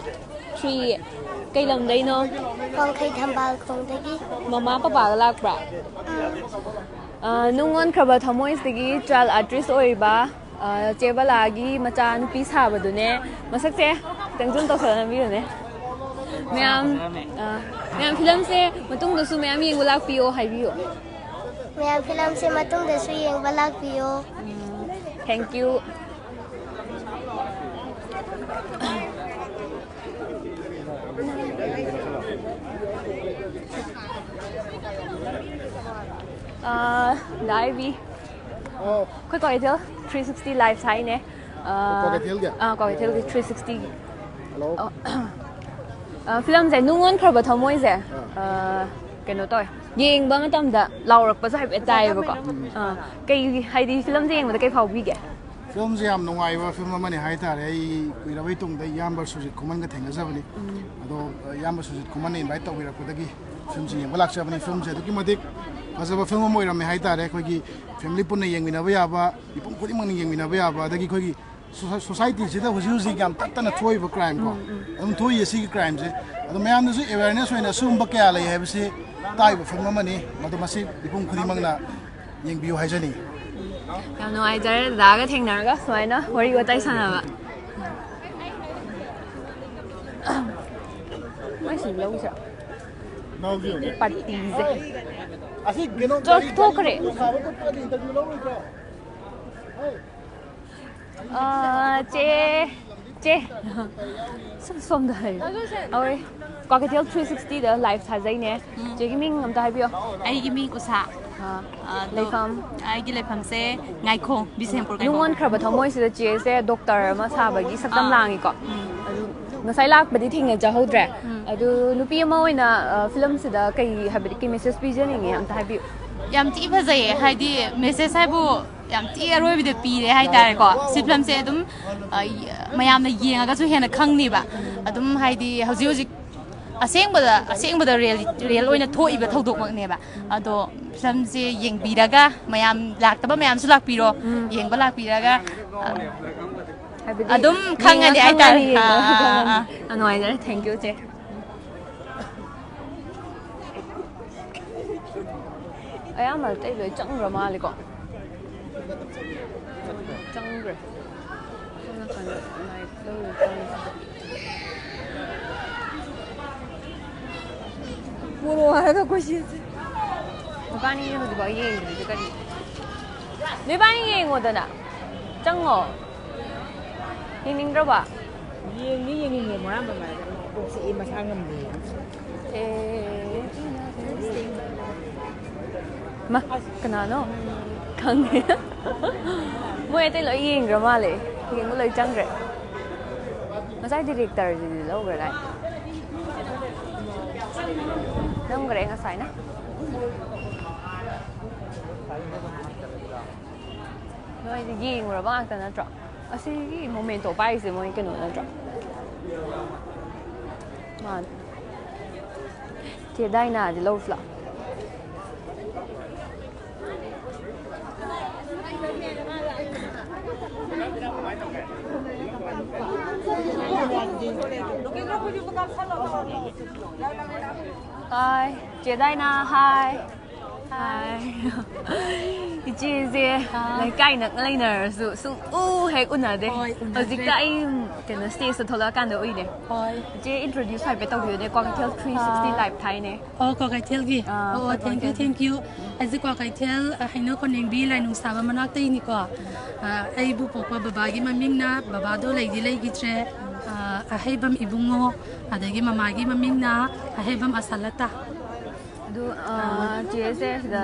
Three꯫ ꯀꯩ ꯂꯝꯗꯩꯅꯣ? ꯋꯥꯡꯈꯩ ꯊꯝꯕꯥꯜ ꯈꯣꯡꯗꯒꯤ꯫ ꯃꯃꯥ ꯄꯄꯥꯒ ꯂꯥꯛꯄ꯭ꯔꯥ? ꯎꯝ꯫ ꯑ, ꯅꯨꯡ ꯑꯣꯟꯈ꯭ꯔꯕ ꯊꯃꯣꯏꯁꯤꯗꯒꯤ ꯆꯥꯏꯜ ꯑꯥꯔꯇꯤꯁ ꯑꯣꯏꯔꯤꯕ, ꯑ, ꯆꯦ ꯕꯂꯥꯒꯤ ꯃꯆꯥ ꯅꯨꯄꯤ ꯁꯥꯕꯗꯨꯅꯦ꯫ ꯃꯁꯛꯁꯦ ꯈꯤꯇꯪ ꯖꯨꯝ ꯇꯧꯁꯜꯂ ꯅꯝꯕꯤꯌꯨꯅꯦ꯫ ꯃꯌꯥꯝ, ꯑ, ꯃꯌꯥꯝ ꯐꯤꯂꯝꯁꯦ ꯃꯇꯨꯡꯗꯁꯨ ꯃꯌꯥꯝ ꯌꯦꯡꯕ ꯂꯥꯛꯄꯤꯌꯣ ꯍꯥꯏꯕꯤꯌꯨ꯫ ꯃꯌꯥꯝ ꯐꯤꯂꯝꯁꯦ ꯃꯇꯨꯡꯗꯁꯨ ꯌꯦꯡꯕ ꯂꯥꯛꯄꯤꯌꯣ꯫ Thank you꯫ ꯑꯥ, ꯂꯥꯏꯕꯤ꯫ ꯑꯣ꯫ ꯑꯩꯈꯣꯏ ꯀ꯭ꯋꯥꯀꯩꯊꯦꯜ ꯊ꯭ꯔꯤ ꯁꯤꯛꯁꯇꯤ ꯂꯥꯏꯐ ꯍꯥꯏꯅꯦ꯫ ꯑꯥ, ꯀ꯭ꯋꯥꯀꯩꯊꯦꯜꯒꯤ? ꯑꯥ, ꯀ꯭ꯋꯥꯀꯩꯊꯦꯜꯒꯤ ꯊ꯭ꯔꯤ ꯁꯤꯛꯁꯇꯤꯒꯤ꯫ ꯍꯜꯂꯣ꯫ ꯑꯣ꯫ ꯑꯥ, ꯐꯤꯂꯝꯁꯦ ꯅꯨꯡ ꯑꯣꯟꯈ꯭ꯔꯕ ꯊꯃꯣꯏꯁꯦ, ꯑꯥ꯫ ꯑꯥ, ꯀꯩꯅꯣ ꯇꯧꯋꯦ, ꯌꯦꯡꯕ ꯃꯇꯝꯗ ꯂꯥꯎꯔꯛꯄꯁꯨ ꯍꯥꯏꯐꯦꯠ ꯇꯥꯏꯌꯦꯕꯀꯣ꯫ ꯎꯝ꯫ ꯑꯥ, ꯀꯩ, ꯍꯥꯏꯗꯤ ꯐꯤꯂꯝꯁꯦ ꯌꯦꯡꯕꯗ ꯀꯩ ꯐꯥꯎꯕꯤꯒꯦ? ꯐꯤꯂꯝꯁꯦ ꯌꯥꯝ ꯅꯨꯡꯉꯥꯏꯕ ꯐꯤꯂꯝ ꯑꯃꯅꯤ ꯍꯥꯏꯇꯥꯔꯦ꯫ ꯑꯩ ꯀꯨꯏꯔꯕꯩ ꯇꯨꯡꯗ ꯏꯌꯥꯝꯕ ꯁꯨꯖꯤꯠ ꯈꯨꯃꯟꯒ ꯊꯦꯡꯅꯖꯕꯅꯤ꯫ ꯎꯝ꯫ ꯑꯗꯣ, ꯑ, ꯏꯌꯥꯝꯕ ꯁꯨꯖꯤꯠ ꯈꯨꯃꯟꯅ ꯏꯟꯚꯥꯏꯠ ꯇꯧꯕꯤꯔꯛꯄꯗꯒꯤ ꯐꯤꯂꯝꯁꯦ ꯌꯦꯡꯕ ꯂꯥꯛꯆꯕꯅꯤ꯫ ꯐꯤꯂꯝꯁꯦ ꯑꯗꯨꯛꯀꯤ ꯃꯇꯤꯛ ꯐꯖꯕ ꯐꯤꯂꯝ ꯑꯃ ꯑꯣꯏꯔꯝꯃꯦ ꯍꯥꯏꯇꯥꯔꯦ꯫ ꯑꯩꯈꯣꯏꯒꯤ ꯐꯦꯃꯤꯂꯤ ꯄꯨꯟꯅ ꯌꯦꯡꯃꯤꯟꯅꯕ ꯌꯥꯕ, ꯃꯤꯄꯨꯝ ꯈꯨꯗꯤꯡꯃꯛꯅ ꯌꯦꯡꯃꯤꯟꯅꯕ ꯌꯥꯕ, ꯑꯗꯒꯤ ꯑꯩꯈꯣꯏꯒꯤ ꯁꯣꯁꯥꯏ-, ꯁꯣꯁꯥꯏꯇꯤꯁꯤꯗ ꯍꯧꯖꯤꯛ ꯍꯧꯖꯤꯛ ꯌꯥꯝ ꯇꯠꯇꯅ ꯊꯣꯛꯏꯕ ꯀ꯭ꯔꯥꯏꯝ ꯀꯣ, ꯎꯝ, ꯎꯝ꯫ ꯑꯗꯨꯝ ꯊꯣꯛꯏ ꯑꯁꯤꯒꯤ ꯀ꯭ꯔꯥꯏꯝꯁꯦ꯫ ꯑꯗꯣ ꯃꯌꯥꯝꯗꯁꯨ ꯑꯦꯋꯦꯔꯅꯦꯁ ꯑꯣꯏꯅ ꯑꯁꯤꯒꯨꯝꯕ ꯀꯌꯥ ꯂꯩ ꯍꯥꯏꯕꯁꯤ ꯇꯥꯛꯏꯕ ꯐꯤꯂꯝ ꯑꯃꯅꯤ꯫ ꯃꯗꯨ ꯃꯁꯤ ꯃꯤꯄꯨꯝ ꯈꯨꯗꯤꯡꯃꯛꯅ ꯌꯦꯡꯕꯤꯌꯨ ꯍꯥꯏꯖꯅꯤꯡꯏ꯫ ꯌꯥꯝ ꯅꯨꯡꯉꯥꯏꯖꯔꯦ ꯗꯗꯥꯒ ꯊꯦꯡꯅꯔꯒ ꯁꯨꯃꯥꯏꯅ ꯋꯥꯔꯤ ꯋꯥꯇꯥꯏ ꯁꯥꯟꯅꯕ꯫ ꯃꯣꯏ ꯁꯤ ꯂꯧꯁꯤꯔꯣ? ꯂꯧꯒꯦ꯫ ꯄꯥꯔꯇꯤꯁꯦ꯫ ꯑꯁꯤ ꯀꯩꯅꯣ ꯆꯣ, ꯒꯥꯔꯤ, ꯊꯣꯛꯈ꯭ꯔꯦ꯫ ꯒꯥꯔꯤ ꯁꯥꯕ ꯈꯣꯠꯄꯗꯤ ꯏꯟꯇꯔꯚꯤꯌꯨ ꯂꯧꯔꯣꯏꯗ꯭ꯔꯣ? ꯑ, ꯆꯦ, ꯆꯦ꯫ ꯁꯨꯝ ꯁꯣꯝꯗ ꯍꯥꯏꯌꯨ꯫ ꯍꯣꯏ꯫ Kwakeithel three ꯁꯤꯛꯁꯇꯤꯗ live ꯊꯥꯖꯩꯅꯦ꯫ ꯎꯝ꯫ ꯆꯦꯒꯤ ꯃꯤꯡ ꯑꯝꯇ ꯍꯥꯏꯕꯤꯌꯣ꯫ ꯑꯩꯒꯤ ꯃꯤꯡ ꯎꯁꯥ꯫ ꯑꯥ, ꯑꯗꯣ ꯂꯩꯐꯝ? ꯑꯩꯒꯤ ꯂꯩꯐꯝꯁꯦ ꯉꯥꯏꯈꯣꯡ, ꯕꯤꯁꯦꯝꯄꯨꯔ ꯅꯨꯡ ꯉꯥꯏꯈꯣꯡ꯫ ꯑꯣꯟꯈ꯭ꯔꯕ ꯊꯃꯣꯏꯁꯤꯗ ꯆꯦꯁꯦ ꯗꯣꯛꯇꯔ ꯑꯃ ꯁꯥꯕꯒꯤ ꯁꯛꯇꯝ ꯑꯥ꯫ ꯂꯥꯡꯉꯤꯀꯣ꯫ ꯎꯝ꯫ ꯑꯗꯨ ꯉꯁꯥꯏ ꯂꯥꯛꯄꯗꯤ ꯊꯦꯡꯅꯖꯍꯧꯗ꯭ꯔꯦ꯫ ꯎꯝ꯫ ꯑꯗꯨ ꯅꯨꯄꯤ ꯑꯃ ꯑꯣꯏꯅ, ꯑ, ꯐꯤꯂꯝꯁꯤꯗ ꯀꯩ, ꯍꯥꯏꯕꯗꯤ ꯀꯩ ꯃꯦꯁꯦꯖ ꯄꯤꯖꯅꯤꯡꯉꯤ ꯑꯝꯇ ꯍꯥꯏꯕꯤꯌꯨ꯫ ꯌꯥꯝ ꯊꯤ ꯐꯖꯩꯌꯦ꯫ ꯍꯥꯏꯗꯤ ꯃꯦꯁꯦꯖ ꯍꯥꯏꯕꯨ ꯌꯥꯝ ꯊꯤ ꯑꯔꯣꯏꯕꯤꯗ ꯄꯤꯔꯦ ꯍꯥꯏꯇꯥꯔꯦꯀꯣ꯫ ꯁꯤ ꯐꯤꯂꯝꯁꯦ ꯑꯗꯨꯝ, ꯑ, ꯃꯌꯥꯝꯅ ꯌꯦꯡꯉꯒꯁꯨ ꯍꯦꯟꯅ ꯈꯪꯅꯤꯕ꯫ ꯑꯗꯨꯝ ꯍꯥꯏꯗꯤ ꯍꯧꯖꯤꯛ ꯍꯧꯖꯤꯛ ꯑꯁꯦꯡꯕꯗ, ꯑꯁꯦꯡꯕꯗ ꯔꯤꯌꯦꯜ, ꯔꯤꯌꯦꯜ ꯑꯣꯏꯅ ꯊꯣꯛꯏꯕ ꯊꯧꯗꯣꯛꯃꯛꯅꯦꯕ꯫ ꯑꯗꯣ ꯐꯤꯂꯝꯁꯦ ꯌꯦꯡꯕꯤꯔꯒ, ꯃꯌꯥꯝ ꯂꯥꯛꯇꯕ ꯃꯌꯥꯝꯁꯨ ꯂꯥꯛꯄꯤꯔꯣ꯫ ꯎꯝ꯫ ꯌꯦꯡꯕ ꯂꯥꯛꯄꯤꯔꯒ, ꯑ, ꯍꯥꯏꯕꯗꯤ ꯑꯗꯨꯝ ꯈꯪꯉꯅꯤ ꯌꯦꯡꯉ ꯍꯥꯏꯇꯥꯔꯦ꯫ ꯈꯪꯉꯅꯤ, ꯌꯦꯡꯉ ꯑꯥ, ꯑꯥ, ꯈꯪꯉꯅꯤ꯫ ꯑꯥ꯫ ꯌꯥꯝ ꯅꯨꯡꯉꯥꯏꯖꯔꯦ꯫ Thank you, ꯆꯦ꯫ ꯑꯌꯥꯝꯕ ꯑꯇꯩ ꯂꯣꯏ ꯆꯪꯈ꯭ꯔ ꯃꯥꯜꯂꯦꯀꯣ꯫ ꯆꯪꯈ꯭ꯔꯦ꯫ ꯁꯣꯝ ꯅꯥꯀꯟꯗ ꯂꯥꯏꯔꯤꯛ ꯂꯧꯔꯤꯕ ꯆꯪꯈ꯭ꯔꯦ꯫ ꯄꯣꯔꯣ ꯍꯥꯏꯔꯒ ꯑꯩꯈꯣꯏ ꯆꯦꯁꯦ꯫ ꯃꯕꯥꯅꯤꯅ ꯍꯧꯖꯤꯛꯐꯥꯎ ꯌꯦꯡꯗ꯭ꯔꯤꯁꯦ ꯀꯔꯤ? ꯅꯣꯏꯕꯥꯅꯤ ꯌꯦꯡꯉꯣꯗꯅ꯫ ꯆꯪꯉꯣ꯫ ꯌꯦꯡꯅꯤꯡꯗ꯭ꯔꯕ? ꯌꯦꯡꯅꯤ ꯌꯦꯡꯅꯤꯡꯉꯦ ꯃꯣꯔꯥ ꯃꯃꯥꯏꯗ꯫ ꯀꯣꯛ ꯆꯤꯛꯑꯦ ꯃꯁꯥ ꯉꯝꯗꯦ꯫ ꯑꯦ꯫ ꯃꯥ, ꯀꯅꯥꯅꯣ? ꯈꯪꯗꯦ꯫ ꯃꯣꯏ ꯑꯇꯩ ꯂꯣꯏ ꯌꯦꯡꯈ꯭ꯔ ꯃꯥꯜꯂꯦ꯫ ꯌꯦꯡꯕ ꯂꯣꯏ ꯆꯪꯈ꯭ꯔꯦ꯫ ꯉꯁꯥꯏ ꯗꯤꯔꯦꯛꯇꯔꯁꯤꯗꯤ ꯂꯧꯈ꯭ꯔꯗꯥꯏ? ꯅꯝꯈ꯭ꯔꯦ ꯉꯁꯥꯏꯅ꯫ ꯅꯣꯏꯗꯤ ꯌꯦꯡꯉꯨꯔꯕ ꯉꯥꯛꯇ ꯅꯠꯇ꯭ꯔꯣ? ꯑꯁꯤꯒꯤ ꯃꯣꯃꯦꯟꯇꯣ ꯄꯥꯏꯔꯤꯁꯦ ꯃꯣꯏ ꯀꯩꯅꯣ ꯅꯠꯇ꯭ꯔꯣ? ꯃꯥꯅꯦ꯫ ꯆꯦ ꯗꯥꯏꯅꯥꯗꯤ ꯂꯧꯁꯤ ꯂꯥꯛꯑꯣ꯫ ꯍꯥꯏ, ꯆꯦ ꯗꯥꯏꯅꯥ, ꯍꯥꯏ꯫ ꯍꯥꯏ꯫ ꯏꯆꯦꯁꯦ ꯂꯩꯀꯥꯏ ꯅꯛꯅ ꯂꯩꯅꯔꯁꯨ ꯁꯨꯡꯎ ꯍꯦꯛ ꯎꯅꯗꯦ꯫ ꯍꯣꯏ, ꯎꯅꯗ꯭ꯔꯦ꯫ ꯍꯧꯖꯤꯛꯇ ꯑꯩ ꯀꯩꯅꯣ ꯁ꯭ꯇꯦꯖꯇ ꯊꯣꯛꯂꯛꯑꯀꯥꯟꯗ ꯎꯏꯅꯦ꯫ ꯍꯣꯏ꯫ ꯏꯆꯦ introduce ꯍꯥꯏꯐꯦꯠ ꯇꯧꯕꯤꯌꯨꯅꯦ, ꯀ꯭ꯋꯥꯀꯩꯊꯦꯜ three sixty live ꯊꯥꯏꯅꯦ꯫ ꯑꯣ, ꯀ꯭ꯋꯥꯀꯩꯊꯦꯜꯒꯤ? ꯑꯥ, ꯑꯣ, Kwakeithel. Thank you, thank you꯫ ꯑꯩꯁꯦ ꯀ꯭ꯋꯥꯀꯩꯊꯦꯜ, ꯑ, ꯍꯩꯅꯧ ꯈꯣꯟꯅꯦꯡꯕꯤ ꯂꯥꯏꯅꯨꯡ ꯁꯥꯕ ꯃꯅꯥꯛꯇꯩꯅꯤꯀꯣ꯫ ꯑ, ꯑꯩꯕꯨ ꯄꯣꯛꯄ ꯕꯕꯥꯒꯤ ꯃꯃꯤꯡꯅ, ꯕꯕꯥꯗꯣ ꯂꯩꯗꯤ ꯂꯩꯈꯤꯗ꯭ꯔꯦ, ꯑ, ꯑꯍꯩꯕꯝ ꯏꯕꯨꯡꯉꯣ, ꯑꯗꯒꯤ ꯃꯃꯥꯒꯤ ꯃꯃꯤꯡꯅ ꯑꯍꯩꯕꯝ ꯑꯁꯥꯂꯇꯥ꯫ ꯑꯗꯨ, ꯑ, ꯑꯥ꯫ ꯆꯦꯁꯦ ꯁꯤꯗ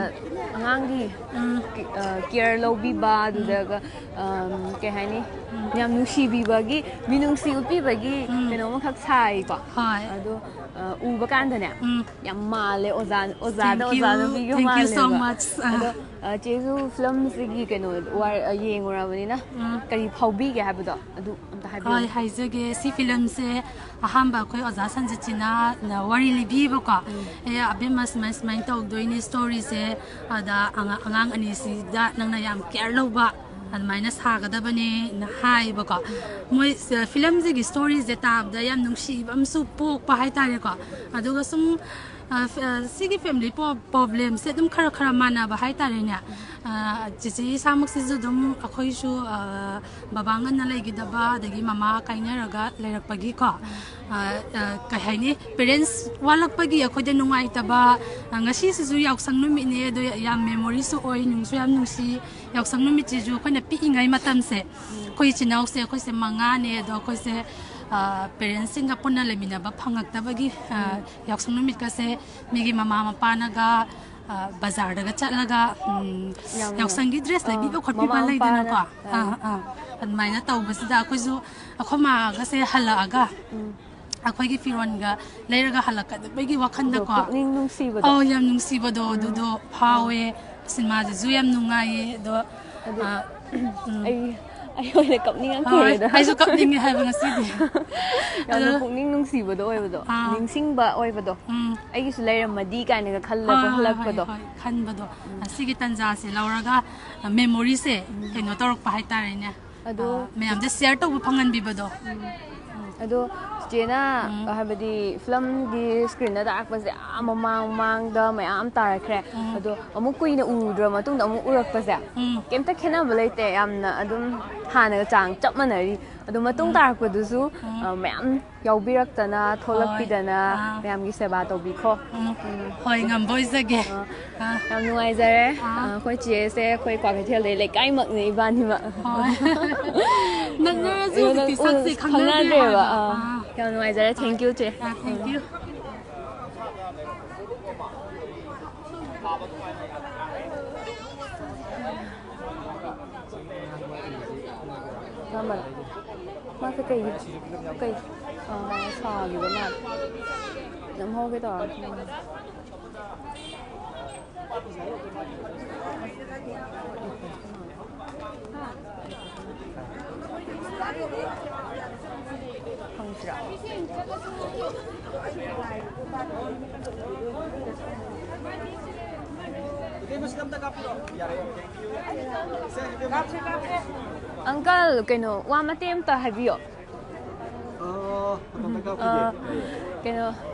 ꯑꯉꯥꯡꯒꯤ ꯎꯝ꯫ ꯀꯤ-, ꯑ, care ꯂꯧꯕꯤꯕ, ꯎꯝ꯫ ꯑꯗꯨꯗꯒ, ꯑꯝ, ꯀꯩ ꯍꯥꯏꯅꯤ, ꯎꯝ꯫ ꯌꯥꯝ ꯅꯨꯡꯁꯤꯕꯤꯕꯒꯤ, ꯃꯤꯅꯨꯡꯁꯤ ꯎꯠꯄꯤꯕꯒꯤ ꯎꯝ꯫ ꯀꯩꯅꯣ ꯑꯃꯈꯛ ꯁꯥꯏꯀꯣ꯫ ꯍꯣꯏ꯫ ꯑꯗꯣ, ꯑ, ꯎꯕ ꯀꯥꯟꯗꯅꯦ, ꯎꯝ꯫ ꯌꯥꯝ ꯃꯥꯜꯂꯦ ꯑꯣꯖꯥ, ꯑꯣꯖꯥꯗ thank you, ꯑꯣꯖꯥ ꯅꯨꯄꯤꯒ thank you so ꯃꯥꯜꯂꯦꯕ꯫ Much꯫ ꯑꯥ꯫ ꯑꯗꯣ, ꯑ, ꯆꯦꯁꯨ ꯐꯤꯂꯝꯁꯤꯒꯤ ꯀꯩꯅꯣ ꯋꯥ-, ꯑ, ꯌꯦꯡꯉꯨꯔꯕꯅꯤꯅ ꯎꯝ꯫ ꯀꯔꯤ ꯐꯥꯎꯕꯤꯒꯦ ꯍꯥꯏꯕꯗꯣ ꯑꯗꯨ ꯑꯝꯇ ꯍꯥꯏꯕꯤꯌꯨ꯫ ꯍꯣꯏ, ꯍꯥꯏꯖꯒꯦ꯫ ꯁꯤ ꯐꯤꯂꯝꯁꯦ ꯑꯍꯥꯟꯕ ꯑꯩꯈꯣꯏ ꯑꯣꯖꯥ ꯁꯟꯖꯤꯠꯁꯤꯅ ꯋꯥꯔꯤ ꯂꯤꯕꯤꯕꯀꯣ꯫ ꯎꯝ꯫ "ꯑꯦ, ꯑꯕꯦꯝꯃ, ꯁꯨꯃꯥꯏ ꯁꯨꯃꯥꯏꯅ ꯇꯧꯗꯣꯏꯅꯦ storyꯁꯦ꯫ ꯑꯗ ꯑꯉꯥ-, ꯑꯉꯥꯡ ꯑꯅꯤꯁꯤꯗ ꯅꯪꯅ ꯌꯥꯝ care ꯂꯧꯕ, ꯑꯗꯨꯃꯥꯏꯅ ꯁꯥꯒꯗꯕꯅꯦꯅ" ꯍꯥꯏꯌꯦꯕꯀꯣ꯫ ꯃꯣꯏ ꯁ-, ꯐꯤꯂꯝꯁꯤꯒꯤ storyꯁꯦ ꯇꯥꯕꯗ ꯌꯥꯝ ꯅꯨꯡꯁꯤꯕ ꯑꯃꯁꯨ ꯄꯣꯛꯄ ꯍꯥꯏꯇꯥꯔꯦꯀꯣ꯫ ꯑꯗꯨꯒ ꯁꯨꯝ ꯑ, ꯐ-, ꯑ, ꯁꯤꯒꯤ family ꯄꯣ-, problemꯁꯦ ꯑꯗꯨꯝ ꯈꯔ ꯈꯔ ꯃꯥꯟꯅꯕ ꯍꯥꯏꯇꯥꯔꯦꯅꯦ꯫ ꯑ, ꯆꯤꯆꯦ ꯏꯁꯥꯃꯛꯁꯤꯁꯨ ꯑꯗꯨꯝ ꯑꯩꯈꯣꯏꯁꯨ, ꯑ, ꯕꯕꯥ ꯉꯟꯅ ꯂꯩꯈꯤꯗꯕ, ꯑꯗꯒꯤ ꯃꯃꯥ ꯀꯥꯏꯅꯔꯒ ꯂꯩꯔꯛꯄꯒꯤꯀꯣ, ꯑ, ꯑ, ꯀꯩ ꯍꯥꯏꯅꯤ, parents ꯋꯥꯠꯂꯛꯄꯒꯤ ꯑꯩꯈꯣꯏꯗ ꯅꯨꯡꯉꯥꯏꯇꯕ, ꯑ, ꯉꯁꯤꯁꯤꯁꯨ ꯌꯥꯎꯁꯪ ꯅꯨꯃꯤꯠꯅꯦ, ꯑꯗꯣ ꯌꯥꯝ memoryꯁꯨ ꯑꯣꯏ, ꯅꯨꯡꯁꯨ ꯌꯥꯝ ꯅꯨꯡꯁꯤ꯫ ꯌꯥꯎꯁꯪ ꯅꯨꯃꯤꯠꯁꯤꯁꯨ ꯑꯩꯈꯣꯏꯅ ꯄꯤꯛꯏꯉꯩ ꯃꯇꯝꯁꯦ, ꯑꯩꯈꯣꯏ ꯏꯆꯤꯟ ꯏꯅꯥꯎꯁꯦ, ꯑꯩꯈꯣꯏꯁꯦ ꯃꯉꯥꯅꯦ꯫ ꯑꯗꯣ ꯑꯩꯈꯣꯏꯁꯦ ꯄꯦꯔꯦꯟꯁꯁꯤꯡꯒ ꯄꯨꯟꯅ ꯂꯩꯃꯤꯟꯅꯕ ꯐꯪꯉꯛꯇꯕꯒꯤ, ꯑ, ꯌꯥꯎꯁꯪ ꯅꯨꯃꯤꯠꯀꯁꯦ ꯃꯤꯒꯤ ꯃꯃꯥ ꯃꯄꯥꯅꯒ, ꯑ, ꯕꯖꯥꯔꯗꯒ ꯆꯠꯂꯒ, ꯎꯝ, ꯌꯥꯝꯅ, ꯌꯥꯎꯁꯪꯒꯤ ꯗ꯭ꯔꯦꯁ, ꯑ, ꯂꯩꯕꯤꯕ ꯈꯣꯠꯄꯤꯕ ꯃꯃꯥ ꯂꯩꯗꯅꯀꯣ꯫ ꯃꯄꯥꯅ, ꯑ, ꯑꯥ, ꯑꯥ, ꯑꯗꯨꯃꯥꯏꯅ ꯇꯧꯕꯁꯤꯗ ꯑꯩꯈꯣꯏꯁꯨ, ꯑꯩꯈꯣꯏ ꯃꯥꯒꯁꯦ ꯍꯜꯂꯛꯑꯒ, ꯎꯝ꯫ ꯑꯩꯈꯣꯏꯒꯤ ꯐꯤꯔꯣꯟꯒ ꯂꯩꯔꯒ ꯍꯜꯂꯛꯀꯗꯕꯒꯤ ꯑꯗꯣ ꯋꯥꯈꯜꯗꯀꯣ꯫ ꯄꯨꯛꯅꯤꯡ ꯅꯨꯡꯁꯤꯕꯗꯣ꯫ ꯑꯧ, ꯌꯥꯝ ꯅꯨꯡꯁꯤꯕꯗꯣ, ꯎꯝ꯫ ꯑꯗꯨꯗꯣ ꯐꯥꯎꯋꯦ꯫ ꯁꯤꯅꯦꯃꯥꯗꯨꯁꯨ ꯌꯥꯝ ꯅꯨꯡꯉꯥꯏꯌꯦ꯫ ꯑꯗꯣ, ꯑꯗꯨ ꯑ, ꯎꯝ꯫ ꯑꯩ, ꯑꯩ ꯑꯣꯏꯅ ꯍꯣꯏ, ꯀꯞꯅꯤꯡꯉꯛꯇꯣꯔꯦꯗ꯫ ꯑꯩꯁꯨ ꯀꯞꯅꯤꯡꯉꯦ ꯍꯥꯏꯕ ꯉꯁꯤꯗꯤ꯫ ꯌꯥꯝꯅ ꯑꯗꯣ, ꯄꯨꯛꯅꯤꯡ ꯅꯨꯡꯁꯤꯕꯗꯣ ꯑꯣꯏꯕꯗꯣ, ꯑꯥ꯫ ꯅꯤꯡꯁꯤꯡꯕ ꯑꯣꯏꯕꯗꯣ꯫ ꯎꯝ꯫ ꯑꯩꯒꯤꯁꯨ ꯂꯩꯔꯝꯃꯗꯤ ꯀꯥꯏꯅꯒ ꯈꯜꯂꯒ ꯍꯣꯏ, ꯍꯣꯏ, ꯍꯣꯏ, ꯍꯜꯂꯛꯄꯗꯣ꯫ ꯍꯣꯏ, ꯈꯟꯕꯗꯣ꯫ ꯎꯝ꯫ ꯑꯁꯤꯒꯤ ꯇꯥꯟꯖꯥꯁꯦ ꯂꯧꯔꯒ, ꯑ, memoryꯁꯦ ꯎꯝ꯫ ꯀꯩꯅꯣ ꯇꯧꯔꯛꯄ ꯍꯥꯏꯇꯥꯔꯦꯅꯦ꯫ ꯑꯗꯣ ꯑ, ꯃꯌꯥꯝꯗ share ꯇꯧꯕ ꯐꯪꯍꯟꯕꯤꯕꯗꯣ꯫ ꯎꯝ꯫ ꯑꯗꯣ ꯆꯤꯆꯦꯅ ꯎꯝ꯫ ꯍꯥꯏꯕꯗꯤ ꯐꯤꯂꯝꯒꯤ screenꯗ ꯇꯥꯔꯛꯄꯁꯦ ꯑꯥ ꯃꯃꯥꯡ ꯃꯃꯥꯡꯗ ꯃꯌꯥꯝ ꯇꯥꯔꯛꯈ꯭ꯔꯦ꯫ ꯎꯝ꯫ ꯑꯗꯣ ꯑꯃꯨꯛ ꯀꯨꯏꯅ ꯎꯔꯨꯗ꯭ꯔ ꯃꯇꯨꯡꯗ ꯑꯃꯨꯛ ꯎꯔꯛꯄꯁꯦ ꯎꯝ꯫ ꯀꯩꯝꯇ ꯈꯦꯠꯅꯕ ꯂꯩꯇꯦ, ꯌꯥꯝꯅ ꯑꯗꯨꯝ ꯍꯥꯟꯅꯒ ꯆꯥꯡ ꯆꯞ ꯃꯥꯟꯅꯔꯤ꯫ ꯑꯗꯣ ꯃꯇꯨꯡ ꯎꯝ꯫ ꯇꯥꯔꯛꯄꯗꯨꯁꯨ, ꯎꯝ꯫ ꯑ, ꯃꯌꯥꯝ ꯌꯥꯎꯕꯤꯔꯛꯇꯅ, ꯍꯣꯏ꯫ ꯊꯣꯛꯂꯛꯄꯤꯗꯅ, ꯑꯥ꯫ ꯃꯌꯥꯝꯒꯤ ꯁꯦꯕꯥ ꯇꯧꯕꯤꯈꯣ꯫ ꯎꯝ꯫ ꯎꯝ꯫ ꯍꯣꯏ, ꯉꯝꯕ ꯑꯣꯏꯖꯒꯦ꯫ ꯑꯥ꯫ ꯑꯥ꯫ ꯌꯥꯝ ꯅꯨꯡꯉꯥꯏꯖꯔꯦ꯫ ꯑꯥ꯫ ꯑ, ꯑꯩꯈꯣꯏ ꯆꯦꯁꯦ ꯑꯩꯈꯣꯏ ꯀ꯭ꯋꯥꯀꯩꯊꯦꯜꯗꯩ ꯂꯩꯀꯥꯏꯃꯛꯅꯤ ꯏꯕꯥꯅꯤꯃꯛ꯫ ꯍꯣꯏ꯫ ꯅꯛꯅꯔꯁꯨ ꯑꯗꯣ ꯅꯪ ꯍꯧꯖꯤꯛꯇꯤ ꯁꯛꯁꯦ ꯎ-, ꯈꯪꯅꯗ꯭ꯔꯦ ꯈꯪꯅꯗ꯭ꯔꯦꯕ꯫ ꯍꯥꯏꯕ꯫ ꯑꯥ꯫ ꯑꯥ꯫ ꯌꯥꯝ ꯅꯨꯡꯉꯥꯏꯖꯔꯦ꯫ Thank you, ꯆꯦ꯫ ꯑꯥ, thank ꯎꯝ꯫ You꯫ ꯃꯥ ꯀꯩ, ꯀꯩ, ꯑ, ꯁꯥꯈꯤꯕ ꯃꯥꯜꯂꯦ꯫ ꯅꯝꯍꯧꯒꯦ ꯇꯧꯔꯒ꯫ ꯐꯪꯁꯤꯔꯥ? ꯑꯪꯀꯜ, ꯀꯩꯅꯣ, ꯋꯥ ꯃꯇꯦꯛ ꯑꯝꯇ ꯍꯥꯏꯕꯤꯌꯣ꯫ ꯑ, ꯀꯩꯅꯣ,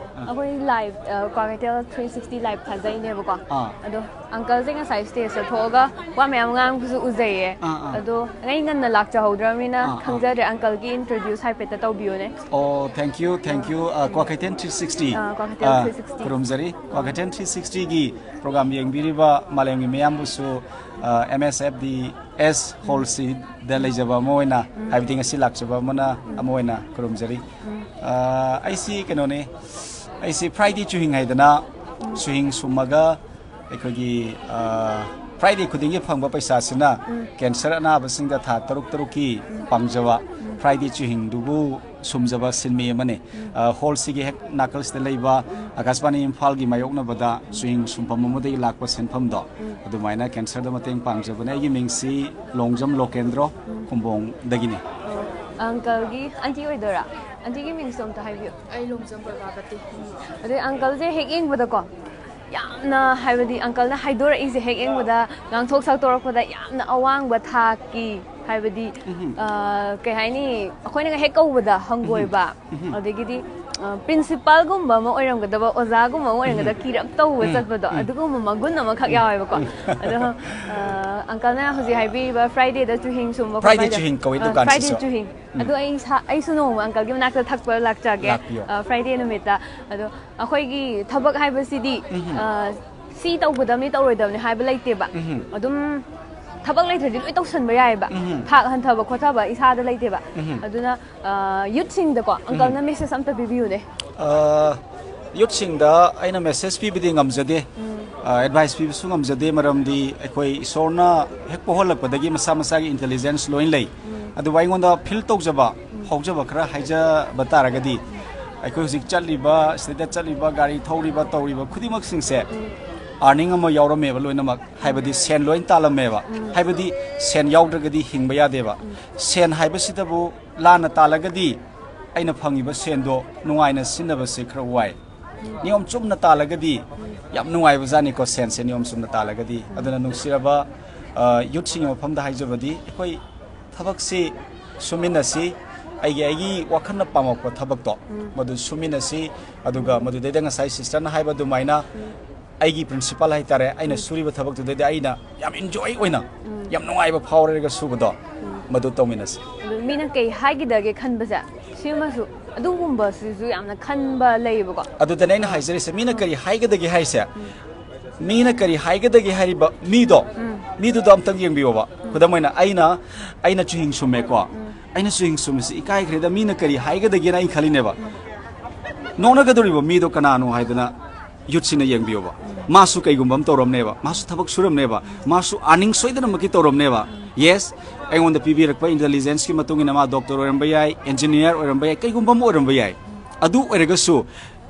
ꯑꯩꯈꯣꯏ live, ꯑ, ꯀ꯭ꯋꯥꯀꯩꯊꯦꯜ three sixty live ꯊꯥꯖꯩꯅꯦꯕꯀꯣ꯫ ꯑꯥ꯫ ꯑꯗꯣ ꯑꯪꯀꯜꯁꯦ ꯉꯁꯥꯏ ꯁ꯭ꯇꯦꯖꯇ ꯊꯣꯛꯑꯒ ꯋꯥ ꯃꯌꯥꯝ ꯉꯥꯡꯕꯁꯨ ꯎꯖꯩꯌꯦ꯫ ꯑꯥ, ꯑꯥ꯫ ꯑꯗꯣ ꯑꯩ ꯉꯟꯅ ꯂꯥꯛꯆꯍꯧꯗ꯭ꯔꯕꯅꯤꯅ ꯑꯥ, ꯑꯥ꯫ ꯈꯪꯖꯗ꯭ꯔꯦ꯫ ꯑꯪꯀꯜꯒꯤ ꯏꯟꯇ꯭ꯔꯣꯗ꯭ꯌꯨꯁ ꯍꯥꯏꯐꯦꯠꯇ ꯇꯧꯕꯤꯌꯨꯅꯦ꯫ ꯑꯣ, thank you, thank you. ꯑ, ꯀ꯭ꯋꯥꯀꯩꯊꯦꯜ ꯊ꯭ꯔꯤ ꯁꯤꯛꯁꯇꯤ꯫ ꯑꯥ, ꯀ꯭ꯋꯥꯀꯩꯊꯦꯜ ꯑ, ꯊ꯭ꯔꯤ ꯁꯤꯛꯁꯇꯤ꯫ ꯈꯨꯔꯨꯝꯖꯔꯤ꯫ ꯑꯥ꯫ ꯀ꯭ꯋꯥꯀꯩꯊꯦꯜ ꯊ꯭ꯔꯤ ꯁꯤꯛꯁꯇꯤꯒꯤ ꯄ꯭ꯔꯣꯒ꯭ꯔꯥꯝ ꯌꯦꯡꯕꯤꯔꯤꯕ ꯃꯥꯂꯦꯝꯒꯤ ꯃꯤꯌꯥꯝꯕꯨꯁꯨ, ꯑ, ꯑꯦꯝ ꯑꯦꯁ ꯑꯦꯐ ꯗꯤ ꯑꯦꯁ ꯍꯣꯜꯁꯤꯗ ꯂꯩꯖꯕ ꯑꯃ ꯑꯣꯏꯅ, ꯎꯝ꯫ ꯍꯥꯏꯕꯗꯤ ꯉꯁꯤ ꯂꯥꯛꯆꯕ ꯑꯃꯅ, ꯎꯝ꯫ ꯑꯃ ꯑꯣꯏꯅ ꯈꯨꯔꯨꯝꯖꯔꯤ꯫ ꯎꯝ꯫ ꯑ, ꯑꯩꯁꯤ ꯀꯩꯅꯣꯅꯦ, ꯑꯩꯁꯤ ꯐ꯭ꯔꯥꯏꯗꯦ ꯆꯨꯍꯤꯡ ꯍꯥꯏꯗꯅ ꯎꯝ꯫ ꯆꯨꯍꯤꯡ ꯁꯨꯝꯃꯒ ꯑꯩꯈꯣꯏꯒꯤ, ꯑ, ꯐ꯭ꯔꯥꯏꯗꯦ ꯈꯨꯗꯤꯡꯒꯤ ꯐꯪꯕ ꯄꯩꯁꯥꯁꯤꯅ ꯎꯝ꯫ ꯀꯦꯟꯁꯔ ꯑꯅꯥꯕꯁꯤꯡꯗ ꯊꯥ ꯇꯔꯨꯛ ꯇꯔꯨꯛꯀꯤ ꯎꯝ꯫ ꯄꯥꯡꯖꯕ ꯎꯝ꯫ ꯐ꯭ꯔꯥꯏꯗꯦ ꯆꯨꯍꯤꯡꯗꯨꯕꯨ ꯁꯨꯝꯖꯕ ꯁꯤꯟꯃꯤ ꯑꯃꯅꯤ꯫ ꯎꯝ꯫ ꯑ, ꯍꯣꯜꯁꯤꯒꯤ ꯍꯦꯛ ꯅꯥꯀꯜꯁꯤꯗ ꯂꯩꯕ ꯎꯝ꯫ ꯑꯀꯥꯁꯕꯥꯅꯤ ꯏꯝꯐꯥꯜꯒꯤ ꯃꯥꯌꯣꯛꯅꯕꯗ ꯆꯨꯍꯤꯡ ꯁꯨꯝꯐꯝ ꯑꯃꯗꯒꯤ ꯂꯥꯛꯄ ꯁꯦꯟꯐꯝꯗꯣ ꯎꯝ꯫ ꯑꯗꯨꯃꯥꯏꯅ ꯀꯦꯟꯁꯔꯗ ꯃꯇꯦꯡ ꯄꯥꯡꯖꯕꯅꯦ꯫ ꯑꯩꯒꯤ ꯃꯤꯡꯁꯤ ꯂꯣꯡꯖꯝ ꯂꯣꯀꯦꯟꯗ꯭ꯔꯣ ꯎꯝ꯫ ꯈꯨꯝꯕꯣꯡꯗꯒꯤꯅꯤ꯫ ꯑꯣ, ꯑꯪꯀꯜꯒꯤ ꯑꯟꯇꯤ ꯑꯣꯏꯗꯣꯏꯔꯥ? ꯑꯟꯇꯤꯒꯤ ꯃꯤꯡꯁꯨ ꯑꯝꯇ ꯍꯥꯏꯕꯤꯌꯨ꯫ ꯑꯩ ꯂꯣꯡꯖꯝ ꯄ꯭ꯔꯚꯥꯕꯇꯤ꯫ ꯑꯗꯩ ꯑꯪꯀꯜꯁꯦ ꯍꯦꯛ ꯌꯦꯡꯕꯗꯀꯣ, ꯌꯥꯝꯅ, ꯍꯥꯏꯕꯗꯤ, ꯑꯪꯀꯜꯅ ꯍꯥꯏꯗꯣꯔꯛꯏꯁꯦ ꯍꯦꯛ ꯌꯦꯡꯕꯗ, ꯉꯥꯡꯊꯣꯛ ꯁꯛꯇꯣꯔꯛꯄꯗ ꯌꯥꯝꯅ ꯑꯋꯥꯡꯕ ꯊꯥꯛꯀꯤ, ꯍꯥꯏꯕꯗꯤ, ꯎꯝꯍꯨꯝ꯫ ꯑ, ꯀꯩ ꯍꯥꯏꯅꯤ, ꯑꯩꯈꯣꯏꯅꯒ ꯍꯦꯛ ꯀꯧꯕꯗ ꯍꯪꯒꯣꯏꯕ, ꯎꯝꯍꯨꯝ꯫ ꯑꯗꯒꯤꯗꯤ, ꯑ, ꯄ꯭ꯔꯤꯟꯁꯤꯄꯥꯜꯒꯨꯝꯕ ꯑꯃ ꯑꯣꯏꯔꯝꯒꯗꯕ, ꯑꯣꯖꯥꯒꯨꯝꯕ ꯑꯃ ꯑꯣꯏꯔꯝꯒꯗꯕ, ꯎꯝꯍꯨꯝ꯫ ꯀꯤꯔꯞ ꯇꯧꯕ ꯎꯝ, ꯆꯠꯄꯗꯣ, ꯎꯝ꯫ ꯑꯗꯨꯒꯨꯝꯕ ꯃꯒꯨꯟ ꯑꯃꯈꯛ ꯎꯝ, ꯌꯥꯎꯋꯦꯕꯀꯣ꯫ ꯎꯝ꯫ ꯑꯗꯣ, ꯑ, ꯑꯪꯀꯜꯅ ꯍꯧꯖꯤꯛ ꯍꯥꯏꯕꯤꯔꯤꯕ ꯐ꯭ꯔꯥꯏꯗꯦꯗ ꯆꯨꯍꯤꯡ ꯁꯨꯝꯕ ꯈꯣꯠꯄ ꯐ꯭ꯔꯥꯏꯗꯦ ꯍꯥꯏꯗꯣ, ꯆꯨꯍꯤꯡ ꯀꯧꯋꯦ ꯑ, ꯗꯨꯀꯥꯟꯁꯤꯁꯨ꯫ ꯐ꯭ꯔꯥꯏꯗꯦ ꯆꯨꯍꯤꯡ꯫ ꯎꯝ꯫ ꯑꯗꯣ ꯑꯩ ꯏꯁꯥ, ꯑꯩꯁꯨ ꯅꯣꯡꯃ ꯑꯪꯀꯜꯒꯤ ꯃꯅꯥꯛꯇ ꯊꯛꯄ ꯂꯥꯛꯆꯒꯦ, ꯂꯥꯛꯄꯤꯌꯣ꯫ ꯑ, ꯐ꯭ꯔꯥꯏꯗꯦ ꯅꯨꯃꯤꯠꯇ꯫ ꯑꯗꯣ ꯑꯩꯈꯣꯏꯒꯤ ꯊꯕꯛ ꯍꯥꯏꯕꯁꯤꯗꯤ, ꯎꯝꯍꯨꯝ꯫ ꯑ, ꯁꯤ ꯇꯧꯒꯗꯕꯅꯤ, ꯇꯧꯔꯣꯏꯗꯕꯅꯤ ꯍꯥꯏꯕ ꯂꯩꯇꯦꯕ꯫ ꯎꯝꯍꯨꯝ꯫ ꯑꯗꯨꯝ ꯊꯕꯛ ꯂꯩꯇ꯭ꯔꯗꯤ ꯂꯣꯏ ꯇꯧꯁꯟꯕ ꯌꯥꯏꯑꯕ꯫ ꯎꯝꯍꯨꯝ꯫ ꯊꯥꯛ ꯍꯟꯊꯕ ꯈꯣꯠꯊꯕ ꯏꯁꯥꯗ ꯂꯩꯇꯦꯕ꯫ ꯎꯝꯍꯨꯝ꯫ ꯑꯗꯨꯅ, ꯑ, ꯌꯨꯠꯁꯤꯡꯗꯀꯣ, ꯑꯪꯀꯜꯅ ꯎꯝꯍꯨꯝ꯫ ꯃꯦꯁꯦꯖ ꯑꯝꯇ ꯄꯤꯕꯤꯌꯨꯅꯦ꯫ ꯑ, ꯌꯨꯠꯁꯤꯡꯗ ꯑꯩꯅ ꯃꯦꯁꯦꯖ ꯄꯤꯕꯗꯤ ꯉꯝꯖꯗꯦ꯫ ꯎꯝ꯫ ꯑ, ꯑꯦꯗꯚꯥꯏꯁ ꯄꯤꯕꯁꯨ ꯉꯝꯖꯗꯦ, ꯃꯔꯝꯗꯤ ꯑꯩꯈꯣꯏ ꯏꯁꯣꯔꯅ ꯍꯦꯛ ꯄꯣꯛꯍꯜꯂꯛꯄꯗꯒꯤ ꯃꯁꯥ ꯃꯁꯥꯒꯤ ꯏꯟꯇꯦꯂꯤꯖꯦꯟꯁ ꯂꯣꯏ ꯂꯩ꯫ ꯎꯝ꯫ ꯑꯗꯨꯕꯨ ꯑꯩꯉꯣꯟꯗ ꯐꯤꯜ ꯇꯧꯖꯕ, ꯎꯝ꯫ ꯐꯥꯎꯖꯕ ꯈꯔ ꯍꯥꯏꯖꯕ ꯇꯥꯔꯒꯗꯤ, ꯑꯩꯈꯣꯏ ꯍꯧꯖꯤꯛ ꯆꯠꯂꯤꯕ, ꯁꯤꯗ ꯆꯠꯂꯤꯕ, ꯒꯥꯔꯤ ꯊꯧꯔꯤꯕ, ꯇꯧꯔꯤꯕ ꯈꯨꯗꯤꯡꯃꯛꯁꯤꯡꯁꯦ ꯎꯝ꯫ ꯑꯥꯔꯅꯤꯡ ꯑꯃ ꯌꯥꯎꯔꯝꯃꯦꯕ ꯂꯣꯏꯅꯃꯛ꯫ ꯍꯥꯏꯕꯗꯤ ꯁꯦꯟ ꯂꯣꯏ ꯇꯥꯜꯂꯝꯃꯦꯕ꯫ ꯎꯝ꯫ ꯍꯥꯏꯕꯗꯤ ꯁꯦꯟ ꯌꯥꯎꯗ꯭ꯔꯒꯗꯤ ꯍꯤꯡꯕ ꯌꯥꯗꯦꯕ꯫ ꯎꯝ꯫ ꯁꯦꯟ ꯍꯥꯏꯕꯁꯤꯗꯕꯨ ꯂꯥꯟꯅ ꯇꯥꯜꯂꯒꯗꯤ ꯑꯩꯅ ꯐꯪꯉꯤꯕ ꯁꯦꯟꯗꯣ ꯅꯨꯡꯉꯥꯏꯅ ꯁꯤꯖꯤꯟꯅꯕꯁꯦ ꯈꯔ ꯋꯥꯏ꯫ ꯅꯤꯌꯣꯝ ꯆꯨꯝꯅ ꯇꯥꯜꯂꯒꯗꯤ ꯌꯥꯝ ꯅꯨꯡꯉꯥꯏꯕꯖꯥꯠꯅꯤꯀꯣ, ꯁꯦꯟꯁꯦ ꯅꯤꯌꯣꯝ ꯆꯨꯝꯅ ꯇꯥꯜꯂꯒꯗꯤ꯫ ꯑꯗꯨꯅ ꯅꯨꯡꯁꯤꯔꯕ, ꯑ, ꯌꯨꯠꯁꯤꯡꯒꯤ ꯃꯐꯝꯗ ꯍꯥꯏꯖꯕꯗꯤ, ꯑꯩꯈꯣꯏ ꯊꯕꯛꯁꯤ ꯁꯨꯃꯤꯟꯅꯁꯤ, ꯑꯩꯒꯤ, ꯑꯩꯒꯤ ꯋꯥꯈꯜꯅ ꯄꯥꯝꯃꯛꯄ ꯊꯕꯛꯇꯣ, ꯎꯝ꯫ ꯃꯗꯨ ꯁꯨꯃꯤꯟꯅꯁꯤ꯫ ꯑꯗꯨꯒ ꯃꯗꯨꯗꯩꯗ ꯉꯁꯥꯏ ꯁꯤꯁꯇꯔꯅ ꯍꯥꯏꯕ ꯑꯗꯨꯃꯥꯏꯅ ꯎꯝ꯫ ꯑꯩꯒꯤ ꯄ꯭ꯔꯤꯟꯁꯤꯄꯥꯜ ꯍꯥꯏꯇꯥꯔꯦ, ꯑꯩꯅ ꯁꯨꯔꯤꯕ ꯊꯕꯛꯇꯨꯗꯗꯤ ꯑꯩꯅ ꯌꯥꯝ ꯏꯟꯖꯣꯏ ꯑꯣꯏꯅ, ꯌꯥꯝ ꯅꯨꯡꯉꯥꯏꯕ ꯐꯥꯎꯔꯒ ꯁꯨꯕꯗꯣ, ꯃꯗꯨ ꯇꯧꯃꯤꯟꯅꯁꯤ꯫ ꯑꯗꯨ ꯃꯤꯅ ꯀꯩ ꯍꯥꯏꯈꯤꯗꯒꯦ ꯈꯟꯕꯁꯦ, ꯁꯤꯃꯁꯨ, ꯑꯗꯨꯒꯨꯝꯕꯁꯤꯁꯨ ꯌꯥꯝꯅ ꯈꯟꯕ ꯂꯩꯌꯦꯕꯀꯣ꯫ ꯑꯗꯨꯗꯅꯦ ꯑꯩꯅ ꯍꯥꯏꯖꯔꯤꯁꯦ, ꯃꯤꯅ ꯀꯔꯤ ꯍꯥꯏꯒꯗꯒꯦ ꯍꯥꯏꯁꯦ, ꯃꯤꯅ ꯀꯔꯤ ꯍꯥꯏꯒꯗꯒꯦ ꯍꯥꯏꯔꯤꯕ ꯃꯤꯗꯣ, ꯃꯤꯗꯨꯗꯣ ꯑꯝꯇꯪ ꯌꯦꯡꯕꯤꯌꯣꯕ꯫ ꯈꯨꯗꯝ ꯑꯣꯏꯅ, ꯑꯩꯅ ꯑꯩꯅ ꯆꯨꯍꯤꯡ ꯁꯨꯝꯃꯦꯀꯣ꯫ ꯑꯩꯅ ꯆꯨꯍꯤꯡ ꯁꯨꯝꯕꯁꯤ ꯏꯀꯥꯏꯈ꯭ꯔꯦꯗ, ꯃꯤꯅ ꯀꯔꯤ ꯍꯥꯏꯒꯗꯒꯦꯅ ꯑꯩꯅ ꯈꯜꯂꯤꯅꯦꯕ꯫ ꯅꯣꯛꯅꯒꯗꯧꯔꯤꯕ ꯃꯤꯗꯣ ꯀꯅꯥꯅꯣ ꯍꯥꯏꯗꯅ ꯌꯨꯠꯁꯤꯅ ꯌꯦꯡꯕꯤꯌꯣꯕ꯫ ꯃꯥꯁꯨ ꯀꯩꯒꯨꯝꯕ ꯑꯃ ꯇꯧꯔꯝꯅꯦꯕ, ꯃꯥꯁꯨ ꯊꯕꯛ ꯁꯨꯔꯝꯅꯦꯕ, ꯃꯥꯁꯨ ꯑꯥꯔꯅꯤꯡ ꯁꯣꯏꯗꯅꯃꯛꯀꯤ ꯇꯧꯔꯝꯅꯦꯕ꯫ ꯌꯦꯁ, ꯑꯩꯉꯣꯟꯗ ꯄꯤꯕꯤꯔꯛꯄ ꯏꯟꯇꯦꯂꯤꯖꯦꯟꯁꯀꯤ ꯃꯇꯨꯡ ꯏꯟꯅ ꯃꯥ ꯗꯣꯛꯇꯔ ꯑꯣꯏꯔꯝꯕ ꯌꯥꯏ, ꯏꯟꯖꯤꯅꯤꯌꯥꯔ ꯑꯣꯏꯔꯝꯕ ꯌꯥꯏ, ꯀꯩꯒꯨꯝꯕ ꯑꯃ ꯑꯣꯏꯔꯝꯕ ꯌꯥꯏ꯫ ꯑꯗꯨ ꯑꯣꯏꯔꯒꯁꯨ,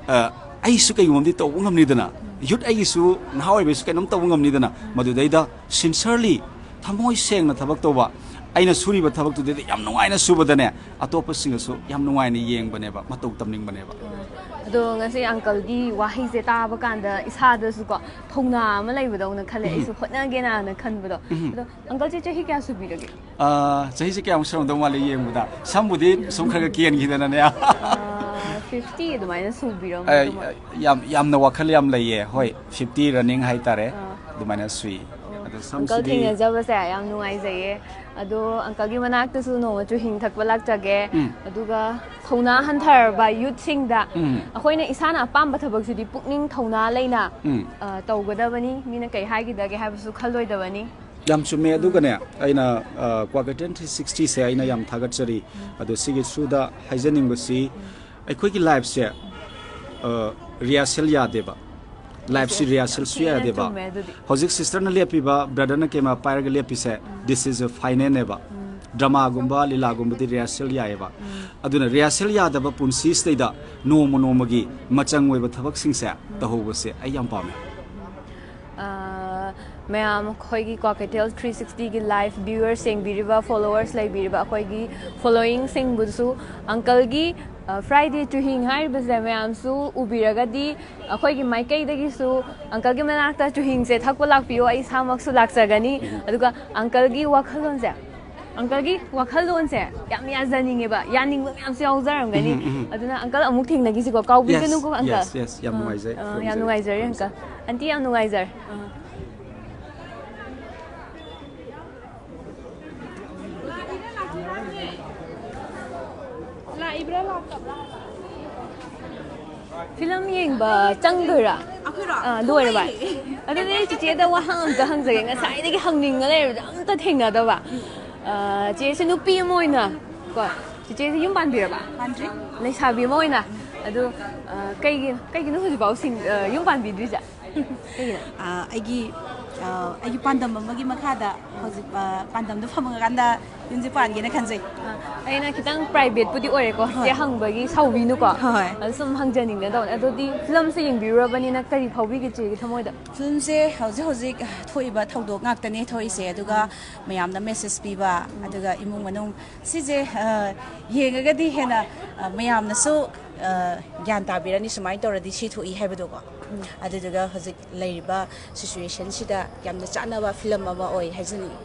ꯑ, ꯑꯩꯁꯨ ꯀꯩꯒꯨꯝꯕ ꯑꯃꯗꯤ ꯇꯧꯕ ꯉꯝꯅꯤꯗꯅ, ꯌꯨꯠ ꯑꯩꯒꯤꯁꯨ, ꯅꯍꯥ ꯑꯣꯏꯕꯩꯁꯨ ꯀꯩꯅꯣꯝ ꯇꯧꯕ ꯉꯝꯅꯤꯗꯅ꯫ ꯃꯗꯨꯗꯩꯗ ꯁꯤꯟꯁꯔꯂꯤ, ꯊꯃꯣꯏ ꯁꯦꯡꯅ ꯊꯕꯛ ꯇꯧꯕ, ꯑꯩꯅ ꯁꯨꯔꯤꯕ ꯊꯕꯛꯇꯨꯗꯩꯗ ꯌꯥꯝ ꯅꯨꯡꯉꯥꯏꯅ ꯁꯨꯕꯗꯅꯦ, ꯑꯇꯣꯞꯄꯁꯤꯡꯅꯁꯨ ꯌꯥꯝ ꯅꯨꯡꯉꯥꯏꯅ ꯌꯦꯡꯕꯅꯦꯕ, ꯃꯇꯧ ꯇꯝꯅꯤꯡꯕꯅꯦꯕ꯫ ꯑꯗꯣ ꯉꯁꯤ ꯑꯪꯀꯜꯒꯤ ꯋꯥꯍꯩꯁꯦ ꯇꯥꯕ ꯀꯥꯟꯗ ꯏꯁꯥꯗꯁꯨꯀꯣ ꯊꯧꯅꯥ ꯑꯃ ꯂꯩꯕꯗꯧꯅ ꯈꯜꯂꯦ꯫ ꯑꯩꯁꯨ ꯍꯣꯠꯅꯒꯦꯅ ꯈꯟꯕꯗꯣ꯫ ꯑꯗꯣ ꯑꯪꯀꯜꯁꯦ ꯆꯍꯤ ꯀꯌꯥ ꯁꯨꯕꯤꯔꯒꯦ? ꯑ, ꯆꯍꯤꯁꯦ ꯀꯌꯥꯃꯨꯛ ꯁꯨꯔꯝꯗꯧ ꯃꯥꯜꯂꯦ ꯌꯦꯡꯕꯗ? ꯁꯝꯕꯨꯗꯤ ꯁꯨꯝ ꯈꯔ ꯈꯔ ꯀꯦꯟꯈꯤꯗꯅꯅꯦ꯫ ꯐꯤꯐꯇꯤ ꯑꯗꯨꯃꯥꯏꯅ ꯁꯨꯕꯤꯔꯝꯒꯗꯧ ꯃꯥꯜꯂꯦ꯫ ꯌꯥꯝ, ꯌꯥꯝꯅ ꯋꯥꯈꯜ ꯌꯥꯝ ꯂꯩꯌꯦ꯫ ꯍꯣꯏ, ꯐꯤꯐꯇꯤ ꯔꯟꯅꯤꯡ ꯍꯥꯏꯇꯥꯔꯦ, ꯑꯗꯨꯃꯥꯏꯅ ꯁꯨꯏ꯫ ꯑꯗꯣ ꯑꯪꯀꯜ ꯁꯝꯁꯤꯗꯤ ꯊꯦꯡꯅꯖꯕꯁꯦ ꯌꯥꯝ ꯅꯨꯡꯉꯥꯏꯖꯩꯌꯦ꯫ ꯑꯗꯣ ꯑꯪꯀꯜꯒꯤ ꯃꯅꯥꯛꯇꯁꯨ ꯅꯣꯡꯃ ꯆꯨꯍꯤꯡ ꯊꯛꯄ ꯂꯥꯛꯆꯒꯦ꯫ ꯎꯝ꯫ ꯑꯗꯨꯒ ꯊꯧꯅꯥ ꯍꯟꯊꯔꯕ ꯌꯨꯠꯁꯤꯡꯗ ꯎꯝ꯫ ꯑꯩꯈꯣꯏꯅ ꯏꯁꯥꯅ ꯑꯄꯥꯝꯕ ꯊꯕꯛꯁꯤꯗꯤ ꯄꯨꯛꯅꯤꯡ ꯊꯧꯅꯥ ꯂꯩꯅ ꯎꯝ꯫ ꯑ, ꯇꯧꯒꯗꯕꯅꯤ, ꯃꯤꯅ ꯀꯩ ꯍꯥꯏꯈꯤꯗꯒꯦ ꯍꯥꯏꯕꯁꯨ ꯈꯜꯂꯣꯏꯗꯕꯅꯤ꯫ ꯌꯥꯝ ꯆꯨꯝꯃꯦ꯫ ꯑꯗꯨꯒꯅꯦ, ꯑꯩꯅ, ꯑ, ꯀ꯭ꯋꯥꯀꯩꯊꯦꯜ ꯊ꯭ꯔꯤ ꯁꯤꯛꯁꯇꯤꯁꯦ ꯑꯩꯅ ꯌꯥꯝ ꯊꯥꯒꯠꯆꯔꯤ꯫ ꯑꯗꯣ ꯁꯤꯒꯤ ꯊ꯭ꯔꯨꯗ ꯍꯥꯏꯖꯅꯤꯡꯕꯁꯤ, ꯑꯩꯈꯣꯏꯒꯤ ꯂꯥꯏꯐꯁꯦ, ꯑ, ꯔꯤꯍꯔꯁꯦꯜ ꯌꯥꯗꯦꯕ꯫ ꯂꯥꯏꯐꯁꯤ ꯔꯤꯍꯔꯁꯦꯜ ꯁꯨꯌꯥ ꯊꯤꯅ ꯌꯥꯗꯦꯕ꯫ ꯆꯨꯝꯃꯦ ꯑꯗꯨꯗꯤ꯫ ꯍꯧꯖꯤꯛ ꯁꯤꯁꯇꯔꯅ ꯂꯦꯞꯄꯤꯕ, ꯕ꯭ꯔꯗꯔꯅ ꯀꯦꯃꯦꯔꯥ ꯄꯥꯏꯔꯒ ꯂꯦꯞꯄꯤꯁꯦ, this is a finalꯅꯦꯕ꯫ ꯗ꯭ꯔꯃꯥꯒꯨꯝꯕ, ꯂꯤꯂꯥꯒꯨꯝꯕꯗꯤ ꯔꯤꯍꯔꯁꯦꯜ ꯌꯥꯏꯑꯕ꯫ ꯑꯗꯨꯅ ꯔꯤꯍꯔꯁꯦꯜ ꯌꯥꯗꯕ ꯄꯨꯟꯁꯤꯁꯤꯗꯩꯗ ꯅꯣꯡꯃ ꯅꯣꯡꯃꯒꯤ ꯃꯆꯪ ꯑꯣꯏꯕ ꯊꯕꯛꯁꯤꯡꯁꯦ ꯇꯧꯍꯧꯕꯁꯦ ꯑꯩ ꯌꯥꯝ ꯄꯥꯝꯃꯦ꯫ ꯑ, ꯃꯌꯥꯝ ꯑꯩꯈꯣꯏꯒꯤ ꯀ꯭ꯋꯥꯀꯩꯊꯦꯜ ꯊ꯭ꯔꯤ ꯁꯤꯛꯁꯇꯤꯒꯤ ꯂꯥꯏꯚ ꯚ꯭ꯌꯨꯋꯔꯁ ꯌꯦꯡꯕꯤꯔꯤꯕ, ꯐꯣꯂꯣꯋꯔꯁ ꯂꯩꯕꯤꯔꯤꯕ ꯑꯩꯈꯣꯏꯒꯤ ꯐꯣꯂꯣꯋꯤꯡꯁꯤꯡꯕꯨꯁꯨ ꯑꯪꯀꯜꯒꯤ, ꯑ, ꯐ꯭ꯔꯥꯏꯗꯦ ꯆꯨꯍꯤꯡ ꯍꯥꯏꯔꯤꯕꯁꯦ ꯃꯌꯥꯝꯁꯨ ꯎꯕꯤꯔꯒꯗꯤ ꯑꯩꯈꯣꯏꯒꯤ ꯃꯥꯏꯀꯩꯗꯒꯤꯁꯨ ꯑꯪꯀꯜꯒꯤ ꯃꯅꯥꯛꯇ ꯆꯨꯍꯤꯡꯁꯦ ꯊꯛꯄ ꯂꯥꯛꯄꯤꯌꯣ, ꯑꯩ ꯏꯁꯥꯃꯛꯁꯨ ꯂꯥꯛꯆꯒꯅꯤ꯫ ꯑꯗꯨꯒ ꯑꯪꯀꯜꯒꯤ ꯋꯥꯈꯜꯂꯣꯟꯁꯦ ꯑꯪꯀꯜꯒꯤ ꯋꯥꯈꯜꯂꯣꯟꯁꯦ ꯌꯥꯝ ꯌꯥꯖꯅꯤꯡꯉꯦꯕ, ꯌꯥꯅꯤꯡꯕ ꯃꯌꯥꯝꯁꯨ ꯌꯥꯎꯖꯔꯝꯒꯅꯤ꯫ ꯎꯝ, ꯎꯝ꯫ ꯑꯗꯨꯅ ꯑꯪꯀꯜ ꯑꯃꯨꯛ ꯊꯦꯡꯅꯈꯤꯁꯤꯀꯣ, ꯀꯥꯎꯕꯤꯒꯅꯨꯀꯣ ꯑꯪꯀꯜ꯫ Yes, yes, ꯌꯥꯝ ꯑꯥ, ꯅꯨꯡꯉꯥꯏꯖꯩ, ꯑꯥ, ꯌꯥꯝ ꯈꯨꯔꯨꯝꯖꯔꯤ, ꯅꯨꯡꯉꯥꯏꯖꯔꯦ ꯑꯪꯀꯜ꯫ ꯈꯨꯔꯨꯝꯖꯔꯤ꯫ ꯑꯟꯇꯤ, ꯌꯥꯝ ꯅꯨꯡꯉꯥꯏꯖꯔꯦ꯫ ꯑꯥ꯫ ꯂꯥꯛꯏꯕ꯭ꯔꯥ ꯂꯥꯛꯇꯕ꯭ꯔꯥ? ꯐꯤꯂꯝ ꯌꯦꯡꯕ ꯆꯪꯗꯣꯏꯔꯥ? ꯑꯩꯈꯣꯏꯔꯣ? ꯑꯥ, ꯂꯣꯏꯔꯕ? ꯂꯣꯏꯔꯦ꯫ ꯑꯗꯨꯗꯤ ꯆꯤꯆꯦꯗ ꯋꯥꯍꯪ ꯑꯝꯇ ꯍꯪꯖꯒꯦ, ꯉꯁꯥꯏꯗꯒꯤ ꯍꯪꯅꯤꯡꯉ ꯂꯩꯔꯕꯗ ꯑꯝꯇ ꯊꯦꯡꯅꯗꯕ꯫ ꯑꯥ, ꯆꯤꯆꯦꯁꯦ ꯅꯨꯄꯤ ꯑꯃ ꯑꯣꯏꯅ ꯀꯣ, ꯆꯤꯆꯦꯁꯦ ꯌꯨꯝ ꯄꯥꯟꯕꯤꯔꯕ? ꯄꯥꯟꯗ꯭ꯔꯤ꯫ ꯂꯩꯁꯥꯕꯤ ꯑꯃ ꯑꯣꯏꯅ꯫ ꯑꯗꯨ, ꯑꯥ, ꯀꯩꯒꯤ, ꯀꯩꯒꯤꯅꯣ ꯍꯧꯖꯤꯛꯐꯥꯎ ꯁꯤꯡ-, ꯑꯥ, ꯌꯨꯝ ꯄꯥꯟꯕꯤꯗ꯭ꯔꯤꯁꯦ? ꯀꯩꯒꯤꯅꯣ? ꯑꯥ, ꯑꯩꯒꯤ, ꯑꯥ, ꯑꯩꯒꯤ ꯄꯥꯟꯗꯝ ꯑꯃꯒꯤ ꯃꯈꯥꯗ ꯍꯧꯖꯤꯛ, ꯑꯥ, ꯄꯥꯟꯗꯝꯗꯣ ꯐꯪꯉꯀꯥꯟꯗ ꯌꯨꯝꯁꯦ ꯄꯥꯟꯒꯦꯅ ꯈꯟꯖꯩ꯫ ꯑꯥ, ꯑꯩꯅ ꯈꯤꯇꯪ privateꯄꯨꯗꯤ ꯑꯣꯏꯔꯦꯀꯣ, ꯍꯣꯏ꯫ ꯆꯦ ꯍꯪꯕꯒꯤ ꯁꯥꯎꯕꯤꯅꯨꯀꯣ꯫ ꯍꯣꯏ꯫ ꯑꯗꯨ ꯁꯨꯝ ꯍꯪꯖꯅꯤꯡꯗꯅ ꯇꯧꯕꯅꯦ꯫ ꯑꯗꯨꯗꯤ ꯐꯤꯂꯝꯁꯦ ꯌꯦꯡꯕꯤꯔꯨꯔꯕꯅꯤꯅ ꯀꯔꯤ ꯐꯥꯎꯕꯤꯒꯦ ꯆꯦꯒꯤ ꯊꯃꯣꯏꯗ? ꯐꯤꯂꯝꯁꯦ ꯍꯧꯖꯤꯛ ꯍꯧꯖꯤꯛ ꯊꯣꯛꯏꯕ ꯊꯧꯗꯣꯛ ꯉꯥꯛꯇꯅꯦ ꯊꯣꯛꯏꯁꯦ, ꯑꯗꯨꯒ ꯃꯌꯥꯝꯅ message ꯄꯤꯕ, ꯑꯗꯨꯒ ꯏꯃꯨꯡ ꯃꯅꯨꯡ ꯁꯤꯁꯦ, ꯑꯥ, ꯌꯦꯡꯉꯒꯗꯤ ꯍꯦꯟꯅ, ꯑꯥ, ꯃꯌꯥꯝꯅꯁꯨ, ꯑꯥ, ꯒ꯭ꯌꯥꯟ ꯇꯥꯕꯤꯔꯅꯤ ꯁꯨꯃꯥꯏꯅ ꯇꯧꯔꯗꯤ ꯁꯤ ꯊꯣꯛꯏ ꯍꯥꯏꯕꯗꯣꯀꯣ꯫ ꯎꯝ꯫ ꯑꯗꯨꯗꯨꯒ ꯍꯧꯖꯤꯛ ꯂꯩꯔꯤꯕ situationꯁꯤꯗ ꯌꯥꯝꯅ ꯆꯥꯟꯅꯕ ꯐꯤꯂꯝ ꯑꯃ ꯑꯣꯏ ꯍꯥꯏꯖꯅꯤꯡꯉꯤ꯫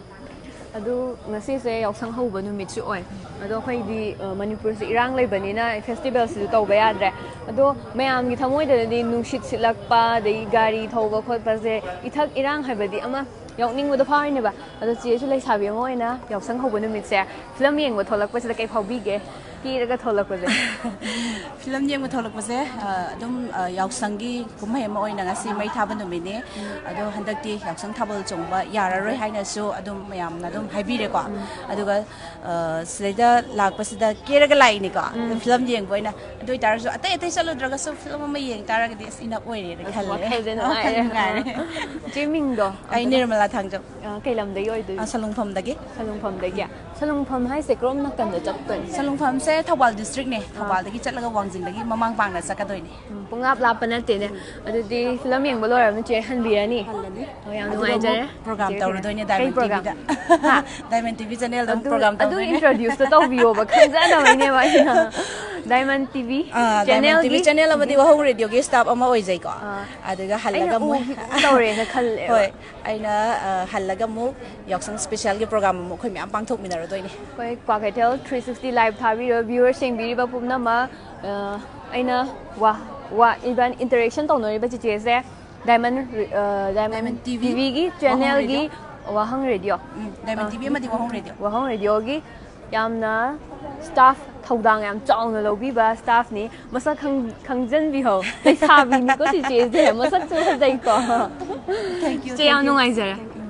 ꯑꯗꯨ ꯉꯁꯤꯁꯦ ꯌꯥꯎꯁꯪ ꯍꯧꯕ ꯅꯨꯃꯤꯠꯁꯨ ꯑꯣꯏ꯫ ꯑꯗꯣ ꯑꯩꯈꯣꯏꯗꯤ, ꯑ, ꯃꯅꯤꯄꯨꯔꯁꯦ ꯏꯔꯥꯡ ꯂꯩꯕꯅꯤꯅ festivalꯁꯤꯁꯨ ꯇꯧꯕ ꯌꯥꯗ꯭ꯔꯦ꯫ ꯑꯗꯣ ꯃꯌꯥꯝꯒꯤ ꯊꯃꯣꯏꯗꯗꯤ ꯅꯨꯡꯁꯤꯠ ꯁꯤꯠꯂꯛꯄ, ꯑꯗꯩ ꯒꯥꯔꯤ ꯊꯧꯕ ꯈꯣꯠꯄꯁꯦ, ꯏꯊꯛ ꯏꯔꯥꯡ ꯍꯥꯏꯕꯗꯤ ꯑꯃ ꯌꯥꯎꯅꯤꯡꯕꯗꯣ ꯐꯥꯎꯔꯤꯅꯦꯕ꯫ ꯑꯗꯣ ꯆꯦꯁꯨ ꯂꯩꯁꯥꯕꯤ ꯑꯃ ꯑꯣꯏꯅ ꯌꯥꯎꯁꯪ ꯍꯧꯕ ꯅꯨꯃꯤꯠꯁꯦ ꯐꯤꯂꯝ ꯌꯦꯡꯕ ꯊꯣꯛꯂꯛꯄꯁꯤꯗ ꯀꯩ ꯐꯥꯎꯕꯤꯒꯦ? ꯀꯦꯔꯒ ꯊꯣꯛꯂꯛꯄꯁꯦ꯫ ꯐꯤꯂꯝ ꯌꯦꯡꯕ ꯊꯣꯛꯂꯛꯄꯁꯦ, ꯑ, ꯑꯗꯨꯝ, ꯑ, ꯌꯥꯎꯁꯪꯒꯤ ꯀꯨꯝꯍꯩ ꯑꯃ ꯑꯣꯏꯅ ꯉꯁꯤ ꯃꯩ ꯊꯥꯕ ꯅꯨꯃꯤꯠꯅꯤ꯫ ꯑꯗꯣ ꯍꯟꯗꯛꯇꯤ ꯌꯥꯎꯁꯪ ꯊꯥꯕꯜ ꯆꯣꯡꯕ ꯌꯥꯔꯔꯣꯏ ꯍꯥꯏꯅꯁꯨ ꯑꯗꯨꯝ ꯃꯌꯥꯝꯅ ꯑꯗꯨꯝ ꯍꯥꯏꯕꯤꯔꯦꯀꯣ꯫ ꯑꯗꯨꯒ, ꯑ, ꯁꯤꯗꯩꯗ ꯂꯥꯛꯄꯁꯤꯗ ꯀꯦꯔꯒ ꯂꯥꯛꯏꯅꯤꯀꯣ꯫ ꯎꯝ꯫ ꯐꯤꯂꯝ ꯌꯦꯡꯕ ꯑꯣꯏꯅ꯫ ꯑꯗꯨ ꯑꯣꯏꯇꯥꯔꯁꯨ ꯑꯇꯩ ꯑꯇꯩ ꯆꯠꯂꯨꯗ꯭ꯔꯒꯁꯨ ꯐꯤꯂꯝ ꯑꯃ ꯌꯦꯡ ꯇꯥꯔꯒꯗꯤ ꯑꯁ enough ꯑꯣꯏꯔꯦꯅ ꯑꯁ, ꯈꯜꯂꯦ꯫ ꯋꯥꯈꯜꯁꯦ ꯅꯨꯡꯉꯥꯏꯔꯦ꯫ ꯅꯨꯡꯉꯥꯏꯔꯦ꯫ ꯑꯥ꯫ ꯏꯆꯦ ꯃꯤꯡꯗꯣ ꯑꯩ ꯑꯝꯇ ꯅꯤꯔꯃꯂꯥ ꯊꯥꯡꯖꯝ꯫ ꯑ, ꯀꯩ ꯂꯝꯗꯒꯤ ꯑꯣꯏꯗꯣꯏꯅꯣ? ꯑ, ꯁꯂꯨꯡꯐꯝꯗꯒꯤ꯫ ꯁꯂꯨꯡꯐꯝꯗꯒꯤ? ꯁꯂꯨꯡꯐꯝ ꯍꯥꯏꯁꯦ ꯀꯔꯣꯝ ꯅꯥꯀꯟꯗ ꯆꯠꯇꯣꯏꯅꯣ? ꯁꯂꯨꯡꯐꯝꯁꯦ ꯊꯧꯕꯥꯜ districtꯅꯦ꯫ ꯑꯥ꯫ ꯊꯧꯕꯥꯜꯗꯒꯤ ꯆꯠꯂꯒ ꯋꯥꯡꯖꯤꯡꯗꯒꯤ ꯃꯃꯥꯡ ꯄꯥꯡꯅ ꯆꯠꯀꯗꯣꯏꯅꯦ꯫ ꯎꯝ, ꯄꯨꯡꯂꯥꯞ ꯂꯥꯞꯄ ꯅꯠꯇꯦꯅꯦ꯫ ꯑꯗꯨꯗꯤ ꯐꯤꯂꯝ ꯌꯦꯡꯕ ꯂꯣꯏꯔꯕꯅꯤ ꯆꯦ ꯍꯟꯕꯤꯔꯅꯤ? ꯍꯜꯂꯅꯤ꯫ ꯑꯣ, ꯌꯥꯝ ꯑꯗꯨꯒ ꯅꯨꯡꯉꯥꯏꯖꯔꯦ꯫ ꯑꯃꯨꯛ program ꯆꯦ ꯇꯧꯔꯨꯗꯣꯏꯅꯦ ꯀꯩ Diamond program? TVꯗ꯫ ꯍꯥ? Diamond TV channelꯗ ꯑꯃꯨꯛ ꯑꯗꯨ, program ꯑꯗꯨ ꯇꯧꯗꯣꯏꯅꯦ꯫ Introduceꯇꯣ ꯇꯧꯕꯤꯌꯣꯕ, ꯈꯪꯖꯗꯕꯩꯅꯦꯕ ꯑꯩꯅ꯫ Diamond T V ꯑꯥ, Diamond T V channelꯒꯤ ꯆꯦꯅꯦꯜ ꯑꯃꯗꯤ ꯋꯥꯍꯧ ꯔꯦꯗꯤꯑꯣꯒꯤ ꯁ꯭ꯇꯥꯐ ꯑꯃ ꯑꯣꯏꯖꯩꯀꯣ꯫ ꯑꯥ꯫ ꯑꯗꯨꯒ ꯍꯜꯂꯒ ꯑꯩꯅ ꯑꯃꯨꯛ ꯎꯈꯤꯒꯨꯝ ꯇꯧꯔꯦꯅ ꯈꯜꯂꯦꯕ꯫ ꯍꯣꯏ, ꯑꯩꯅ, ꯑ, ꯍꯜꯂꯒ ꯑꯃꯨꯛ ꯌꯥꯎꯁꯪ ꯁ꯭ꯄꯦꯁꯤꯌꯦꯜꯒꯤ ꯄ꯭ꯔꯣꯒ꯭ꯔꯥꯝ ꯑꯃ ꯑꯩꯈꯣꯏ ꯃꯌꯥꯝ ꯄꯥꯡꯊꯣꯛꯃꯤꯟꯅꯔꯗꯣꯏꯅꯤ꯫ ꯑꯩꯈꯣꯏ Kwakeithel three sixty live ꯊꯥꯕꯤꯔꯤꯕ viewers ꯌꯦꯡꯕꯤꯔꯤꯕ ꯄꯨꯝꯅꯃꯛ, ꯑ, ꯑꯩꯅ ꯋꯥ, ꯋꯥ, ꯏꯕꯥꯅꯤ interaction ꯇꯧꯅꯔꯤꯕ ꯆꯤꯆꯦꯁꯦ Diamond, ꯑ, Diamond Diamond T V, T Vꯒꯤ ꯋꯥꯍꯪ ꯆꯦꯅꯦꯜꯒꯤ ꯔꯦꯗꯤꯑꯣ꯫ ꯋꯥꯍꯪ ꯔꯦꯗꯤꯑꯣ꯫ ꯎꯝ, Diamond ꯑ, T V ꯑꯃꯗꯤ ꯋꯥꯍꯪ ꯔꯦꯗꯤꯑꯣ꯫ ꯋꯥꯍꯪ ꯔꯦꯗꯤꯑꯣꯒꯤ ꯌꯥꯝꯅ ꯁ꯭ꯇꯥꯐ ꯊꯧꯗꯥꯡ ꯌꯥꯝ ꯆꯥꯎꯅ ꯂꯧꯕꯤꯕ ꯁ꯭ꯇꯥꯐꯅꯤ꯫ ꯃꯁꯛ ꯈꯪ-, ꯈꯪꯖꯟꯕꯤꯍꯧ꯫ ꯂꯩꯁꯥꯕꯤꯅꯤꯀꯣ ꯆꯤꯆꯦꯁꯦ꯫ ꯃꯁꯛꯁꯨ ꯐꯖꯩꯀꯣ꯫ Thank you, ꯆꯤꯆꯦ, ꯌꯥꯝ thank you, ꯅꯨꯡꯉꯥꯏꯖꯔꯦ꯫ Thank you.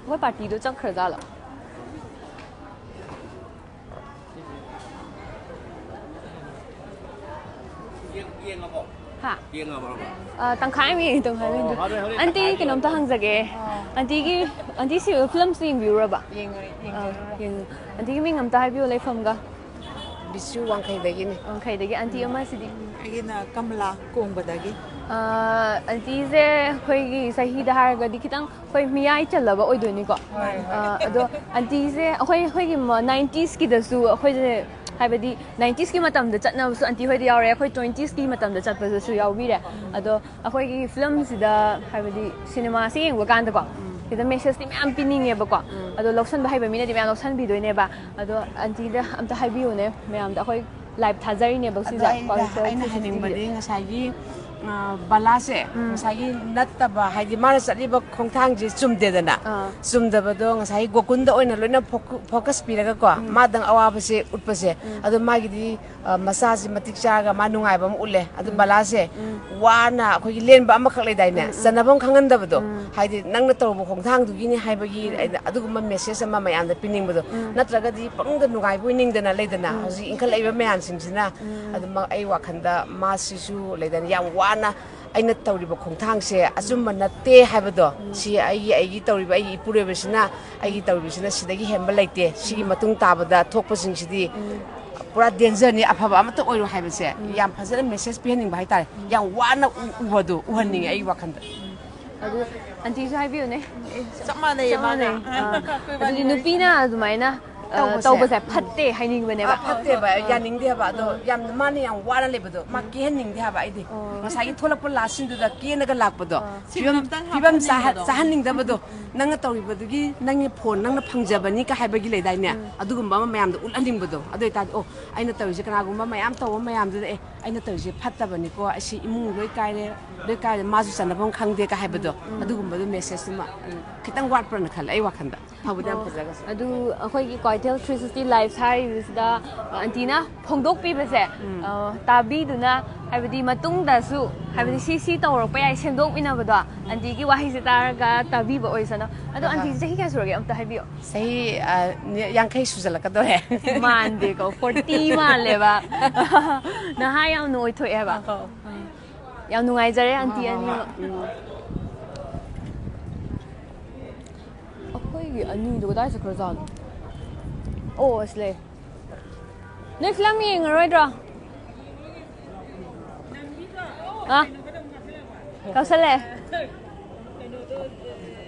ꯑꯩꯈꯣꯏ ꯄꯥꯔꯇꯤꯗꯣ ꯆꯠꯈ꯭ꯔꯖꯥꯠꯂꯣ? ꯌꯦꯡꯉꯕꯣ? ꯍꯥ? ꯌꯦꯡꯉꯕꯣ? ꯑ, ꯇꯪꯈꯥꯏ ꯑꯃ ꯌꯦꯡꯉꯤ, ꯇꯪꯈꯥꯏ ꯑꯃ ꯑꯣ, ꯌꯦꯡꯉꯤ꯫ ꯍꯣꯔꯦꯟ, ꯍꯣꯔꯦꯟ ꯑꯟꯇꯤ, ꯇꯪꯈꯥꯏ ꯀꯩꯅꯣꯝꯇ ꯌꯦꯡꯉꯣ꯫ ꯍꯪꯖꯒꯦ꯫ ꯑꯥ꯫ ꯑꯟꯇꯤꯒꯤ, ꯑꯟꯇꯤ ꯁꯤ ꯐꯤꯂꯝꯁꯤ ꯌꯦꯡꯕꯤꯔꯨꯔꯕ? ꯌꯦꯡꯉꯨꯔꯦ, ꯑꯥ, ꯌꯦꯡꯖꯔꯨꯔꯦ꯫ ꯌꯦꯡꯉꯨ꯫ ꯑꯟꯇꯤꯒꯤ ꯃꯤꯡ ꯑꯝꯇ ꯍꯥꯏꯕꯤꯌꯨ, ꯂꯩꯐꯝꯒ꯫ ꯕꯤꯁꯨ ꯋꯥꯡꯈꯩꯗꯒꯤꯅꯦ꯫ ꯋꯥꯡꯈꯩꯗꯒꯤ꯫ ꯑꯟꯇꯤ ꯑꯃꯁꯤꯗꯤ? ꯑꯩꯒꯤꯅ ꯀꯃꯂꯥ ꯀꯣꯡꯕꯗꯒꯤ꯫ ꯑ, ꯑꯟꯇꯤꯁꯦ ꯑꯩꯈꯣꯏꯒꯤ ꯆꯍꯤꯗ ꯍꯥꯏꯔꯒꯗꯤ ꯈꯤꯇꯪ ꯑꯩꯈꯣꯏ ꯃꯤꯌꯥꯏ ꯆꯜꯂꯕ ꯑꯣꯏꯗꯣꯏꯅꯤꯀꯣ꯫ ꯍꯣꯏ, ꯍꯣꯏ꯫ ꯑ, ꯑꯗꯣ ꯑꯟꯇꯤꯁꯦ ꯑꯩꯈꯣꯏ, ꯑꯩꯈꯣꯏꯒꯤ ꯃ-, nineties ꯀꯤꯗꯁꯨ ꯑꯩꯈꯣꯏꯁꯦ, ꯍꯥꯏꯕꯗꯤ nineties ꯀꯤ ꯃꯇꯝꯗ ꯆꯠꯅꯕꯁꯨ ꯑꯟꯇꯤ ꯍꯣꯏꯗ ꯌꯥꯎꯔꯦ, ꯑꯩꯈꯣꯏ twenties ꯀꯤ ꯃꯇꯝꯗ ꯆꯠꯄꯗꯁꯨ ꯌꯥꯎꯕꯤꯔꯦ꯫ ꯑꯗꯣ ꯑꯩꯈꯣꯏꯒꯤ ꯐꯤꯂꯝꯁꯤꯗ, ꯍꯥꯏꯕꯗꯤ ꯁꯤꯅꯦꯃꯥꯁꯤ ꯌꯦꯡꯕ ꯀꯥꯟꯗꯀꯣ, ꯎꯝ꯫ ꯁꯤꯗ message ꯇꯤ ꯃꯌꯥꯝ ꯄꯤꯅꯤꯡꯉꯦꯕꯀꯣ꯫ ꯎꯝ꯫ ꯑꯗꯣ ꯂꯧꯁꯟꯕ ꯍꯩꯕ ꯃꯤꯅꯗꯤ ꯃꯌꯥꯝ ꯂꯧꯁꯟꯕꯤꯗꯣꯏꯅꯦꯕ꯫ ꯑꯗꯣ ꯑꯟꯇꯤꯗ ꯑꯝꯇ ꯍꯥꯏꯕꯤꯌꯨꯅꯦ ꯃꯌꯥꯝꯗ, ꯑꯩꯈꯣꯏ live ꯊꯥꯖꯔꯤꯅꯦꯕ ꯑꯗꯣ ꯁꯤꯁꯦ, ꯑꯩꯅ, ꯀ꯭ꯋꯥꯀꯩꯊꯦꯜ ꯑꯩꯅ three sixty ꯒꯤ꯫ ꯍꯥꯏꯅꯤꯡꯕꯗꯤ ꯉꯁꯥꯏꯒꯤ, ꯑ, ꯕꯂꯥꯁꯦ, ꯎꯝ꯫ ꯉꯁꯥꯏꯒꯤ ꯅꯠꯇꯕ, ꯍꯥꯏꯗꯤ ꯃꯥꯅ ꯆꯠꯂꯤꯕ ꯈꯣꯡꯊꯥꯡꯁꯦ ꯆꯨꯝꯗꯦꯗꯅ꯫ ꯑꯥ꯫ ꯆꯨꯝꯗꯕꯗꯣ ꯉꯁꯥꯏꯒꯤ ꯒꯣꯀꯨꯟꯗ ꯑꯣꯏꯅ ꯂꯣꯏꯅ ꯐꯣꯀ-, focus ꯄꯤꯔꯒꯀꯣ, ꯎꯝ꯫ ꯃꯥꯗꯪ ꯑꯋꯥꯕꯁꯦ ꯎꯠꯄꯁꯦ, ꯎꯝ꯫ ꯑꯗꯣ ꯃꯥꯒꯤꯗꯤ, ꯑ, ꯃꯆꯥꯁꯦ ꯃꯇꯤꯛ ꯆꯥꯔꯒ ꯃꯥ ꯅꯨꯡꯉꯥꯏꯕ ꯑꯃ ꯎꯠꯂꯦ꯫ ꯑꯗꯨ ꯎꯝ꯫ ꯕꯂꯥꯁꯦ ꯎꯝ꯫ ꯋꯥꯅ ꯑꯩꯈꯣꯏꯒꯤ ꯂꯦꯟꯕ ꯑꯃꯈꯛ ꯂꯩꯗꯥꯏꯅꯦ? ꯎꯝ, ꯎꯝ꯫ ꯆꯟꯅꯐꯝ ꯈꯪꯍꯟꯗꯕꯗꯣ꯫ ꯎꯝ꯫ ꯍꯥꯏꯗꯤ ꯅꯪꯅ ꯇꯧꯔꯨꯕ ꯈꯣꯡꯊꯥꯡꯗꯨꯒꯤꯅꯤ ꯍꯥꯏꯕꯒꯤ ꯎꯝ꯫ ꯑꯩꯅ ꯑꯗꯨꯒꯨꯝꯕ message ꯑꯃ ꯃꯌꯥꯝꯗ ꯄꯤꯅꯤꯡꯕꯗꯣ꯫ ꯎꯝ꯫ ꯅꯠꯇ꯭ꯔꯒꯗꯤ ꯄꯪꯅꯨꯡꯗ ꯅꯨꯡꯉꯥꯏꯕꯣꯏ ꯅꯤꯡꯗꯅ ꯂꯩꯗꯅ, ꯎꯝ꯫ ꯍꯧꯖꯤꯛ ꯏꯟꯈꯠꯂꯛꯏꯕ ꯃꯌꯥꯝꯁꯤꯡꯁꯤꯅ꯫ ꯎꯝ꯫ ꯑꯗꯨꯃꯛ ꯑꯩ ꯋꯥꯈꯜꯗ ꯃꯥꯁꯤꯁꯨ ꯂꯩꯗꯅ ꯌꯥꯝ ꯋꯥꯅ ꯑꯩꯅ ꯇꯧꯔꯤꯕ ꯈꯣꯡꯊꯥꯡꯁꯦ ꯑꯆꯨꯝꯕ ꯅꯠꯇꯦ ꯍꯥꯏꯕꯗꯣ, ꯎꯝ꯫ ꯁꯤ ꯑꯩꯒꯤ, ꯑꯩꯒꯤ ꯇꯧꯔꯤꯕ, ꯑꯩꯒꯤ ꯏꯄꯨꯔꯣꯏꯕꯁꯤꯅ ꯑꯩꯒꯤ ꯇꯧꯔꯤꯕꯁꯤꯅ ꯁꯤꯗꯒꯤ ꯍꯦꯟꯕ ꯂꯩꯇꯦ, ꯁꯤꯒꯤ ꯎꯝ꯫ ꯃꯇꯨꯡ ꯇꯥꯕꯗ ꯊꯣꯛꯄꯁꯤꯡꯁꯤꯗꯤ ꯎꯝ꯫ ꯄꯨꯔꯥ danger ꯅꯤ, ꯑꯐꯕ ꯑꯃꯠꯇ ꯑꯣꯏꯔꯣꯏ ꯍꯥꯏꯕꯁꯦ ꯎꯝ꯫ ꯌꯥꯝ ꯐꯖꯅ message ꯄꯤꯍꯟꯅꯤꯡꯕ ꯍꯥꯏꯇꯥꯔꯦ꯫ ꯎꯝ꯫ ꯌꯥꯝ ꯋꯥꯅ ꯎ-, ꯎꯕꯗꯣ ꯎꯍꯟꯅꯤꯡꯉꯦ ꯑꯩꯒꯤ ꯋꯥꯈꯜꯗ꯫ ꯎꯝ꯫ ꯑꯗꯨ ꯑꯟꯇꯤꯁꯨ ꯍꯥꯏꯕꯤꯌꯨꯅꯦ꯫ ꯆꯞ ꯃꯥꯟꯅꯩꯌꯦ ꯆꯞ ꯃꯥꯟꯅꯩ꯫ ꯃꯥꯅ꯫ ꯑꯥ꯫ ꯑꯩꯈꯣꯏ ꯑꯗꯨꯗꯤ ꯏꯕꯥꯅꯤ ꯅꯨꯄꯤꯅ ꯑꯗꯨꯃꯥꯏꯅ ꯑ, ꯇꯧꯕꯁꯦ? ꯇꯧꯕꯁꯦ ꯐꯠꯇꯦ ꯍꯥꯏꯅꯤꯡꯕꯅꯦꯕ꯫ ꯑ, ꯐꯠꯇꯦꯕ, ꯌꯥꯅꯤꯡꯗꯦ ꯍꯥꯏꯕ꯫ ꯑꯗꯣ ꯌꯥꯝ, ꯃꯥꯅ ꯌꯥꯝ ꯋꯥꯅ ꯂꯩꯕꯗꯣ ꯃꯥ ꯀꯦꯍꯟꯅꯤꯡꯗꯦ ꯍꯥꯏꯕ ꯑꯩꯗꯤ꯫ ꯑꯣ꯫ ꯉꯁꯥꯏꯒꯤ ꯊꯣꯛꯂꯛꯄ ꯂꯥꯁ ꯁꯤꯟꯗꯨꯗ ꯀꯦꯅꯒ ꯂꯥꯛꯄꯗꯣ, ꯑꯥ꯫ ꯐꯤꯕꯝ, ꯁꯤꯟꯐꯝꯇꯪ ꯐꯤꯕꯝ ꯆꯥꯍ-, ꯍꯥꯞꯍꯟꯅꯤꯡꯕꯗꯣ꯫ ꯆꯥꯍꯟꯅꯤꯡꯗꯕꯗꯣ꯫ ꯅꯪꯅ ꯇꯧꯔꯤꯕꯗꯨꯒꯤ ꯅꯪꯒꯤ ꯐꯣꯟ ꯅꯪꯅ ꯐꯪꯖꯕꯅꯤ ꯀ ꯍꯥꯏꯕꯒꯤ ꯂꯩꯗꯥꯏꯅꯦ? ꯎꯝ꯫ ꯑꯗꯨꯒꯨꯝꯕ ꯑꯃ ꯃꯌꯥꯝꯗ ꯎꯠꯍꯟꯅꯤꯡꯕꯗꯣ꯫ ꯑꯗꯨ ꯑꯣꯏꯇꯥꯔꯗꯤ, ꯑꯣ, ꯑꯩꯅ ꯇꯧꯔꯤꯁꯦ ꯀꯅꯥꯒꯨꯝꯕ ꯃꯌꯥꯝ ꯇꯧꯕ ꯃꯌꯥꯝꯗꯨꯗ, "ꯑꯦ, ꯑꯩꯅ ꯇꯧꯔꯤꯁꯦ ꯐꯠꯇꯕꯅꯤꯀꯣ, ꯑꯁꯤ ꯏꯃꯨꯡ ꯂꯣꯏ ꯀꯥꯏꯔꯦ, ꯂꯣꯏ ꯀꯥꯏꯔꯦ, ꯃꯥꯁꯨ ꯆꯟꯅꯐꯝ ꯈꯪꯗꯦ" ꯀ ꯍꯥꯏꯕꯗꯣ, ꯎꯝ, ꯎꯝ꯫ ꯑꯗꯨꯒꯨꯝꯕꯗꯨ ꯃꯦꯁꯦꯖꯇꯨꯃ, ꯎꯝ, ꯈꯤꯇꯪ ꯋꯥꯠꯄ꯭ꯔꯅ ꯈꯜꯂꯦ ꯑꯩ ꯋꯥꯈꯜꯗ꯫ ꯐꯕꯨꯗꯤ ꯌꯥꯝ ꯑꯣ, ꯐꯖꯈ꯭ꯔꯦ꯫ ꯑꯗꯨ ꯑꯩꯈꯣꯏꯒꯤ ꯀ꯭ꯋꯥꯏꯊꯦꯜ ꯊ꯭ꯔꯤ ꯁꯤꯛꯁꯇꯤ ꯂꯥꯏꯐ ꯍꯥꯏꯔꯤꯕꯁꯤꯗ, ꯑ, ꯑꯟꯇꯤꯅ ꯐꯣꯡꯗꯣꯛꯄꯤꯕꯁꯦ, ꯎꯝ꯫ ꯑ, ꯇꯥꯕꯤꯗꯨꯅ, ꯍꯥꯏꯕꯗꯤ ꯃꯇꯨꯡꯗꯁꯨ, ꯍꯥꯏꯕꯗꯤ ꯎꯝ꯫ ꯁꯤ, ꯁꯤ ꯇꯧꯔꯛꯄ ꯌꯥꯏ ꯁꯦꯝꯗꯣꯛꯃꯤꯟꯅꯕꯗꯣ, ꯎꯝ꯫ ꯑꯟꯇꯤꯒꯤ ꯋꯥꯍꯩꯁꯦ ꯇꯥꯔꯒ ꯇꯥꯕꯤꯕ ꯑꯣꯏꯁꯅꯨ꯫ ꯑꯗꯣ ꯑꯍꯥ꯫ ꯑꯟꯇꯤꯁꯦ ꯆꯍꯤ ꯀꯌꯥ ꯁꯨꯔꯒꯦ ꯑꯝꯇ ꯍꯥꯏꯕꯤꯌꯣ꯫ ꯆꯍꯤ, ꯑ, ꯅꯤ-, ꯌꯥꯡꯈꯩ ꯁꯨꯖꯜꯂꯛꯀꯗꯧꯔꯦ꯫ ꯃꯥꯟꯗꯦꯀꯣ, ꯐꯣꯔꯇꯤ ꯃꯥꯜꯂꯦꯕ꯫ ꯅꯍꯥ ꯌꯥꯝꯅ ꯑꯣꯏꯊꯣꯛꯑꯦꯕ꯫ ꯑꯍꯣ꯫ ꯌꯥꯝ ꯅꯨꯡꯉꯥꯏꯖꯔꯦ, ꯑꯟꯇꯤ ꯍꯣꯏ, ꯍꯣꯏ, ꯍꯣꯏ꯫ ꯑꯅꯤꯃꯛ꯫ ꯎꯝ꯫ ꯑꯩꯈꯣꯏꯒꯤ ꯑꯅꯤꯗꯣ ꯀꯗꯥꯏ ꯆꯠꯈ꯭ꯔꯖꯥꯠꯅꯣ? ꯑꯣ, ꯑꯁꯤ ꯂꯩ꯫ ꯅꯣꯏ ꯐꯤꯂꯝ ꯌꯦꯡꯉꯔꯣꯏꯗ꯭ꯔꯣ? ꯑ? ꯀꯛꯁꯜꯂꯛꯑꯦ꯫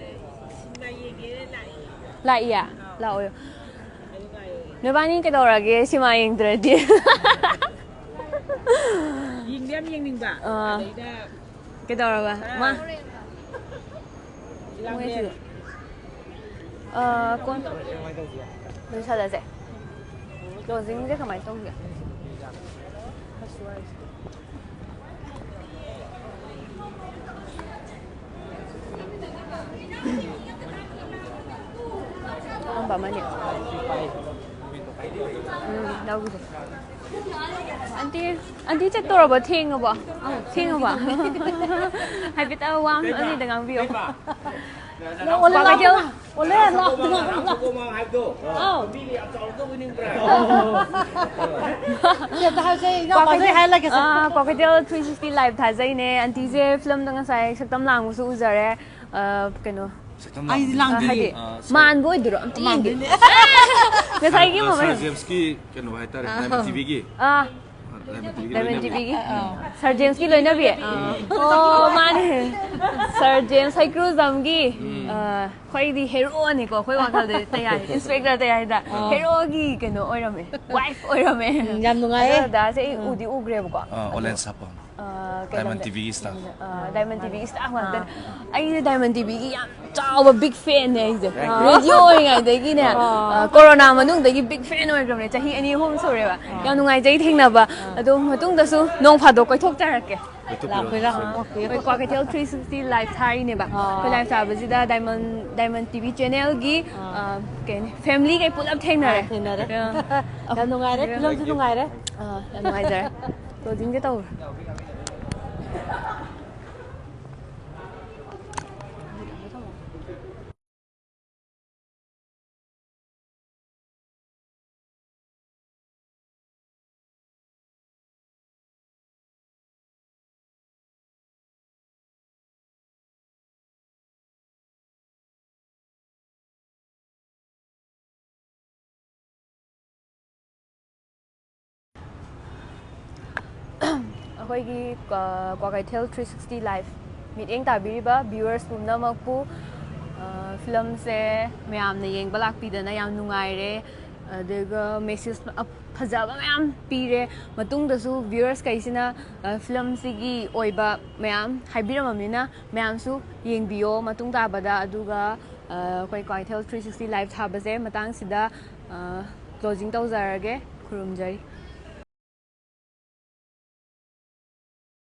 ꯂꯥꯛꯏꯌꯦ? ꯂꯥꯛꯑꯣ꯫ ꯅꯣꯏꯕꯥꯅꯤ ꯀꯩꯗꯧꯔꯒꯦ ꯁꯤꯃꯥ ꯌꯦꯡꯗ꯭ꯔꯗꯤ? ꯌꯦꯡꯗꯤ ꯌꯥꯝ ꯌꯦꯡꯅꯤꯡꯕ꯫ ꯑꯥ꯫ ꯑꯗꯩꯗ ꯀꯩꯗꯧꯔꯕ? ꯃꯥ? ꯃꯣꯏ ꯁꯤꯗ꯫ ꯑꯥ, ꯀꯣꯟ ꯂꯣꯏꯁꯜꯂꯁꯦ꯫ ꯀ꯭ꯂꯣꯖꯤꯡꯁꯦ ꯀꯃꯥꯏꯅ ꯇꯧꯒꯦ? ꯑꯄꯥꯝꯕ ꯑꯃꯅꯤ꯫ ꯎꯝ, ꯂꯧꯒꯤꯁꯦ꯫ ꯑꯟꯇꯤ, ꯑꯟꯇꯤ ꯆꯠꯇꯧꯔꯕꯣ? ꯊꯦꯡꯉꯕꯣ? ꯊꯦꯡꯉꯕꯣ? ꯍꯥꯏꯐꯦꯠꯇ ꯋꯥ ꯑꯅꯤꯗ ꯉꯥꯡꯕꯤꯌꯣ꯫ ꯂꯥꯛꯑꯣ, ꯂꯥꯛꯑꯣ, ꯀ꯭ꯋꯥꯀꯩꯊꯦꯜ꯫ ꯂꯥꯛꯑꯣ, ꯂꯥꯛꯑꯣ, ꯂꯥꯛꯑꯣ, ꯂꯥꯛꯑꯣ꯫ ꯑꯥꯎ꯫ ꯁꯤ ꯑꯝꯇ ꯍꯥꯏꯔꯁꯦ, ꯏꯅꯥꯎꯄꯥꯁꯦ ꯀ꯭ꯋꯥꯀꯩꯊꯦꯜ, ꯍꯥꯏꯍꯜꯂꯒꯦꯁꯦ꯫ ꯑꯥ, ꯀ꯭ꯋꯥꯀꯩꯊꯦꯜ ꯊ꯭ꯔꯤ ꯁꯤꯛꯁꯇꯤ ꯂꯥꯏꯚ ꯊꯥꯖꯩꯅꯦ꯫ ꯑꯟꯇꯤꯁꯦ ꯐꯤꯂꯝꯗ ꯉꯁꯥꯏ ꯁꯛꯇꯝ ꯂꯥꯡꯕꯁꯨ ꯎꯖꯔꯦ꯫ ꯑꯥ, ꯀꯩꯅꯣ, ꯁꯛꯇꯝ ꯑꯩꯗꯤ ꯂꯥꯡꯕꯗꯤ ꯂꯥꯡꯗꯦ꯫ ꯍꯥꯏꯗꯤ, ꯑꯥ, ꯁꯥꯔ, ꯃꯥꯟꯕ ꯑꯣꯏꯗꯣꯏꯔꯣ? ꯑꯝꯇ ꯌꯦꯡꯒꯦ꯫ ꯃꯥꯟꯗꯦꯅꯦ꯫ ꯉꯁꯥꯏꯒꯤ ꯑꯥ, ꯃꯃꯜ꯫ ꯁꯥꯔ ꯖꯦꯝꯁꯀꯤ ꯀꯩꯅꯣ ꯍꯥꯏꯇꯥꯔꯦ, ꯑꯥ꯫ ꯅꯥꯏꯟ ꯇꯤꯚꯤꯒꯤ꯫ ꯑꯥ꯫ Diamond ꯇꯤꯚꯤꯒꯤ ꯁꯥꯔ ꯖꯦꯝꯁꯀꯤ ꯂꯣꯏꯅꯕꯤ꯫ ꯑꯣ, ꯃꯥꯅꯦ, ꯁꯥꯔ ꯖꯦꯝꯁ ꯍꯩꯀ꯭ꯔꯨꯖꯝꯒꯤ, ꯑ, ꯈ꯭ꯋꯥꯏꯗꯤ ꯍꯦꯔꯣꯅꯤꯀꯣ ꯑꯩꯈꯣꯏ ꯋꯥꯈꯜꯗꯗꯤ꯫ ꯇꯌꯥꯏ, ꯏꯟꯁꯄꯦꯛꯇꯔ ꯇꯌꯥꯏꯗ ꯍꯦꯔꯣꯒꯤ ꯀꯩꯅꯣ ꯑꯣꯏꯔꯝꯃꯦ, ꯋꯥꯏꯐ ꯑꯣꯏꯔꯝꯃꯦ꯫ ꯎꯝ, ꯌꯥꯝ ꯅꯨꯡꯉꯥꯏꯌꯦ꯫ ꯑꯗꯣ ꯗꯥꯁꯦ ꯑꯩ ꯎꯗꯤ ꯎꯈ꯭ꯔꯦꯕꯀꯣ꯫ ꯑ, ꯑꯣꯂꯦꯟ ꯁꯥꯄꯝ꯫ ꯑ, ꯀꯩ Diamond ꯂꯝꯗ? ꯇꯤꯚꯤꯒꯤ ꯁ꯭ꯇꯥꯐ꯫ ꯑ, Diamond ꯇꯤꯚꯤꯒꯤ ꯁ꯭ꯇꯥꯐ ꯉꯥꯛꯇꯅꯦ꯫ ꯑꯩꯁꯦ Diamond ꯇꯤꯚꯤꯒꯤ ꯌꯥꯝ ꯆꯥꯎꯕ ꯕꯤꯒ ꯐꯦꯟꯅꯦ ꯑꯩꯁꯦ꯫ ꯔꯦꯗꯤꯑꯣ ꯑꯣꯏꯔꯤꯉꯩꯗꯒꯤꯅꯦ, ꯑ, ꯀꯣꯔꯣꯅꯥ ꯃꯅꯨꯡꯗꯒꯤ ꯕꯤꯒ ꯐꯦꯟ ꯑꯣꯏꯈ꯭ꯔꯕꯅꯦ꯫ ꯆꯍꯤ ꯑꯅꯤ ꯑꯍꯨꯝ ꯁꯨꯔꯦꯕ꯫ ꯌꯥꯝ ꯅꯨꯡꯉꯥꯏꯖꯩ ꯊꯦꯡꯅꯕ꯫ ꯑꯗꯣ ꯃꯇꯨꯡꯗꯁꯨ ꯅꯣꯡ ꯐꯥꯗꯣꯛ ꯀꯣꯏꯊꯣꯛꯆꯔꯛꯀꯦ꯫ ꯂꯥꯛꯄꯤꯔꯣ꯫ ꯑꯩꯈꯣꯏ ꯀ꯭ꯋꯥꯀꯩꯊꯦꯜ ꯊ꯭ꯔꯤ ꯁꯤꯛꯁꯇꯤ ꯂꯥꯏꯚ ꯊꯥꯔꯤꯅꯦꯕ꯫ ꯑꯩꯈꯣꯏ ꯂꯥꯏꯚ ꯊꯥꯕꯁꯤꯗ ꯗꯥꯏꯃꯟ, ꯗꯥꯏꯃꯟ ꯇꯤꯚꯤ ꯆꯦꯅꯦꯜꯒꯤ, ꯑ, ꯀꯩ ꯍꯥꯏꯅꯤ, ꯐꯦꯃꯤꯂꯤꯈꯩ ꯄꯨꯂꯞ ꯊꯦꯡꯅꯔꯦ꯫ ꯊꯦꯡꯅꯔꯦ꯫ ꯑ, ꯌꯥꯝ ꯅꯨꯡꯉꯥꯏꯔꯦ, ꯐꯤꯂꯝꯁꯨ ꯅꯨꯡꯉꯥꯏꯔꯦ꯫ ꯑ, ꯌꯥꯝ ꯅꯨꯡꯉꯥꯏꯖꯔꯦ꯫ ꯀ꯭ꯂꯣꯖꯤꯡꯁꯦ ꯇꯧꯔꯣ꯫ ꯑꯩꯈꯣꯏꯒꯤ, ꯑ, ꯀ꯭ꯋꯥꯀꯩꯊꯦꯜ ꯊ꯭ꯔꯤ ꯁꯤꯛꯁꯇꯤ ꯂꯥꯏꯚ ꯃꯤꯠꯌꯦꯡ ꯇꯥꯕꯤꯔꯤꯕ ꯚ꯭ꯌꯨꯋꯔꯁ ꯄꯨꯝꯅꯃꯛꯄꯨ, ꯑ, ꯐꯤꯂꯝꯁꯦ ꯃꯌꯥꯝꯅ ꯌꯦꯡꯕ ꯂꯥꯛꯄꯤꯗꯅ ꯌꯥꯝ ꯅꯨꯡꯉꯥꯏꯔꯦ꯫ ꯑꯗꯨꯒ ꯃꯦꯁꯦꯖ ꯐꯖꯕ ꯃꯌꯥꯝ ꯄꯤꯔꯦ꯫ ꯃꯇꯨꯡꯗꯁꯨ ꯚ꯭ꯌꯨꯋꯔꯁꯈꯩꯁꯤꯅ, ꯑ, ꯐꯤꯂꯝꯁꯤꯒꯤ ꯑꯣꯏꯕ ꯃꯌꯥꯝ ꯍꯥꯏꯕꯤꯔꯝꯃꯕꯅꯤꯅ ꯃꯌꯥꯝꯁꯨ ꯌꯦꯡꯕꯤꯌꯣ ꯃꯇꯨꯡ ꯇꯥꯕꯗ꯫ ꯑꯗꯨꯒ, ꯑ, ꯑꯩꯈꯣꯏ ꯀ꯭ꯋꯥꯀꯩꯊꯦꯜ ꯊ꯭ꯔꯤ ꯁꯤꯛꯁꯇꯤ ꯂꯥꯏꯚ ꯊꯥꯕꯁꯦ ꯃꯇꯥꯡꯁꯤꯗ, ꯑ, ꯀ꯭ꯂꯣꯖꯤꯡ ꯇꯧꯖꯔꯒꯦ꯫ ꯈꯨꯔꯨꯝꯖꯔꯤ꯫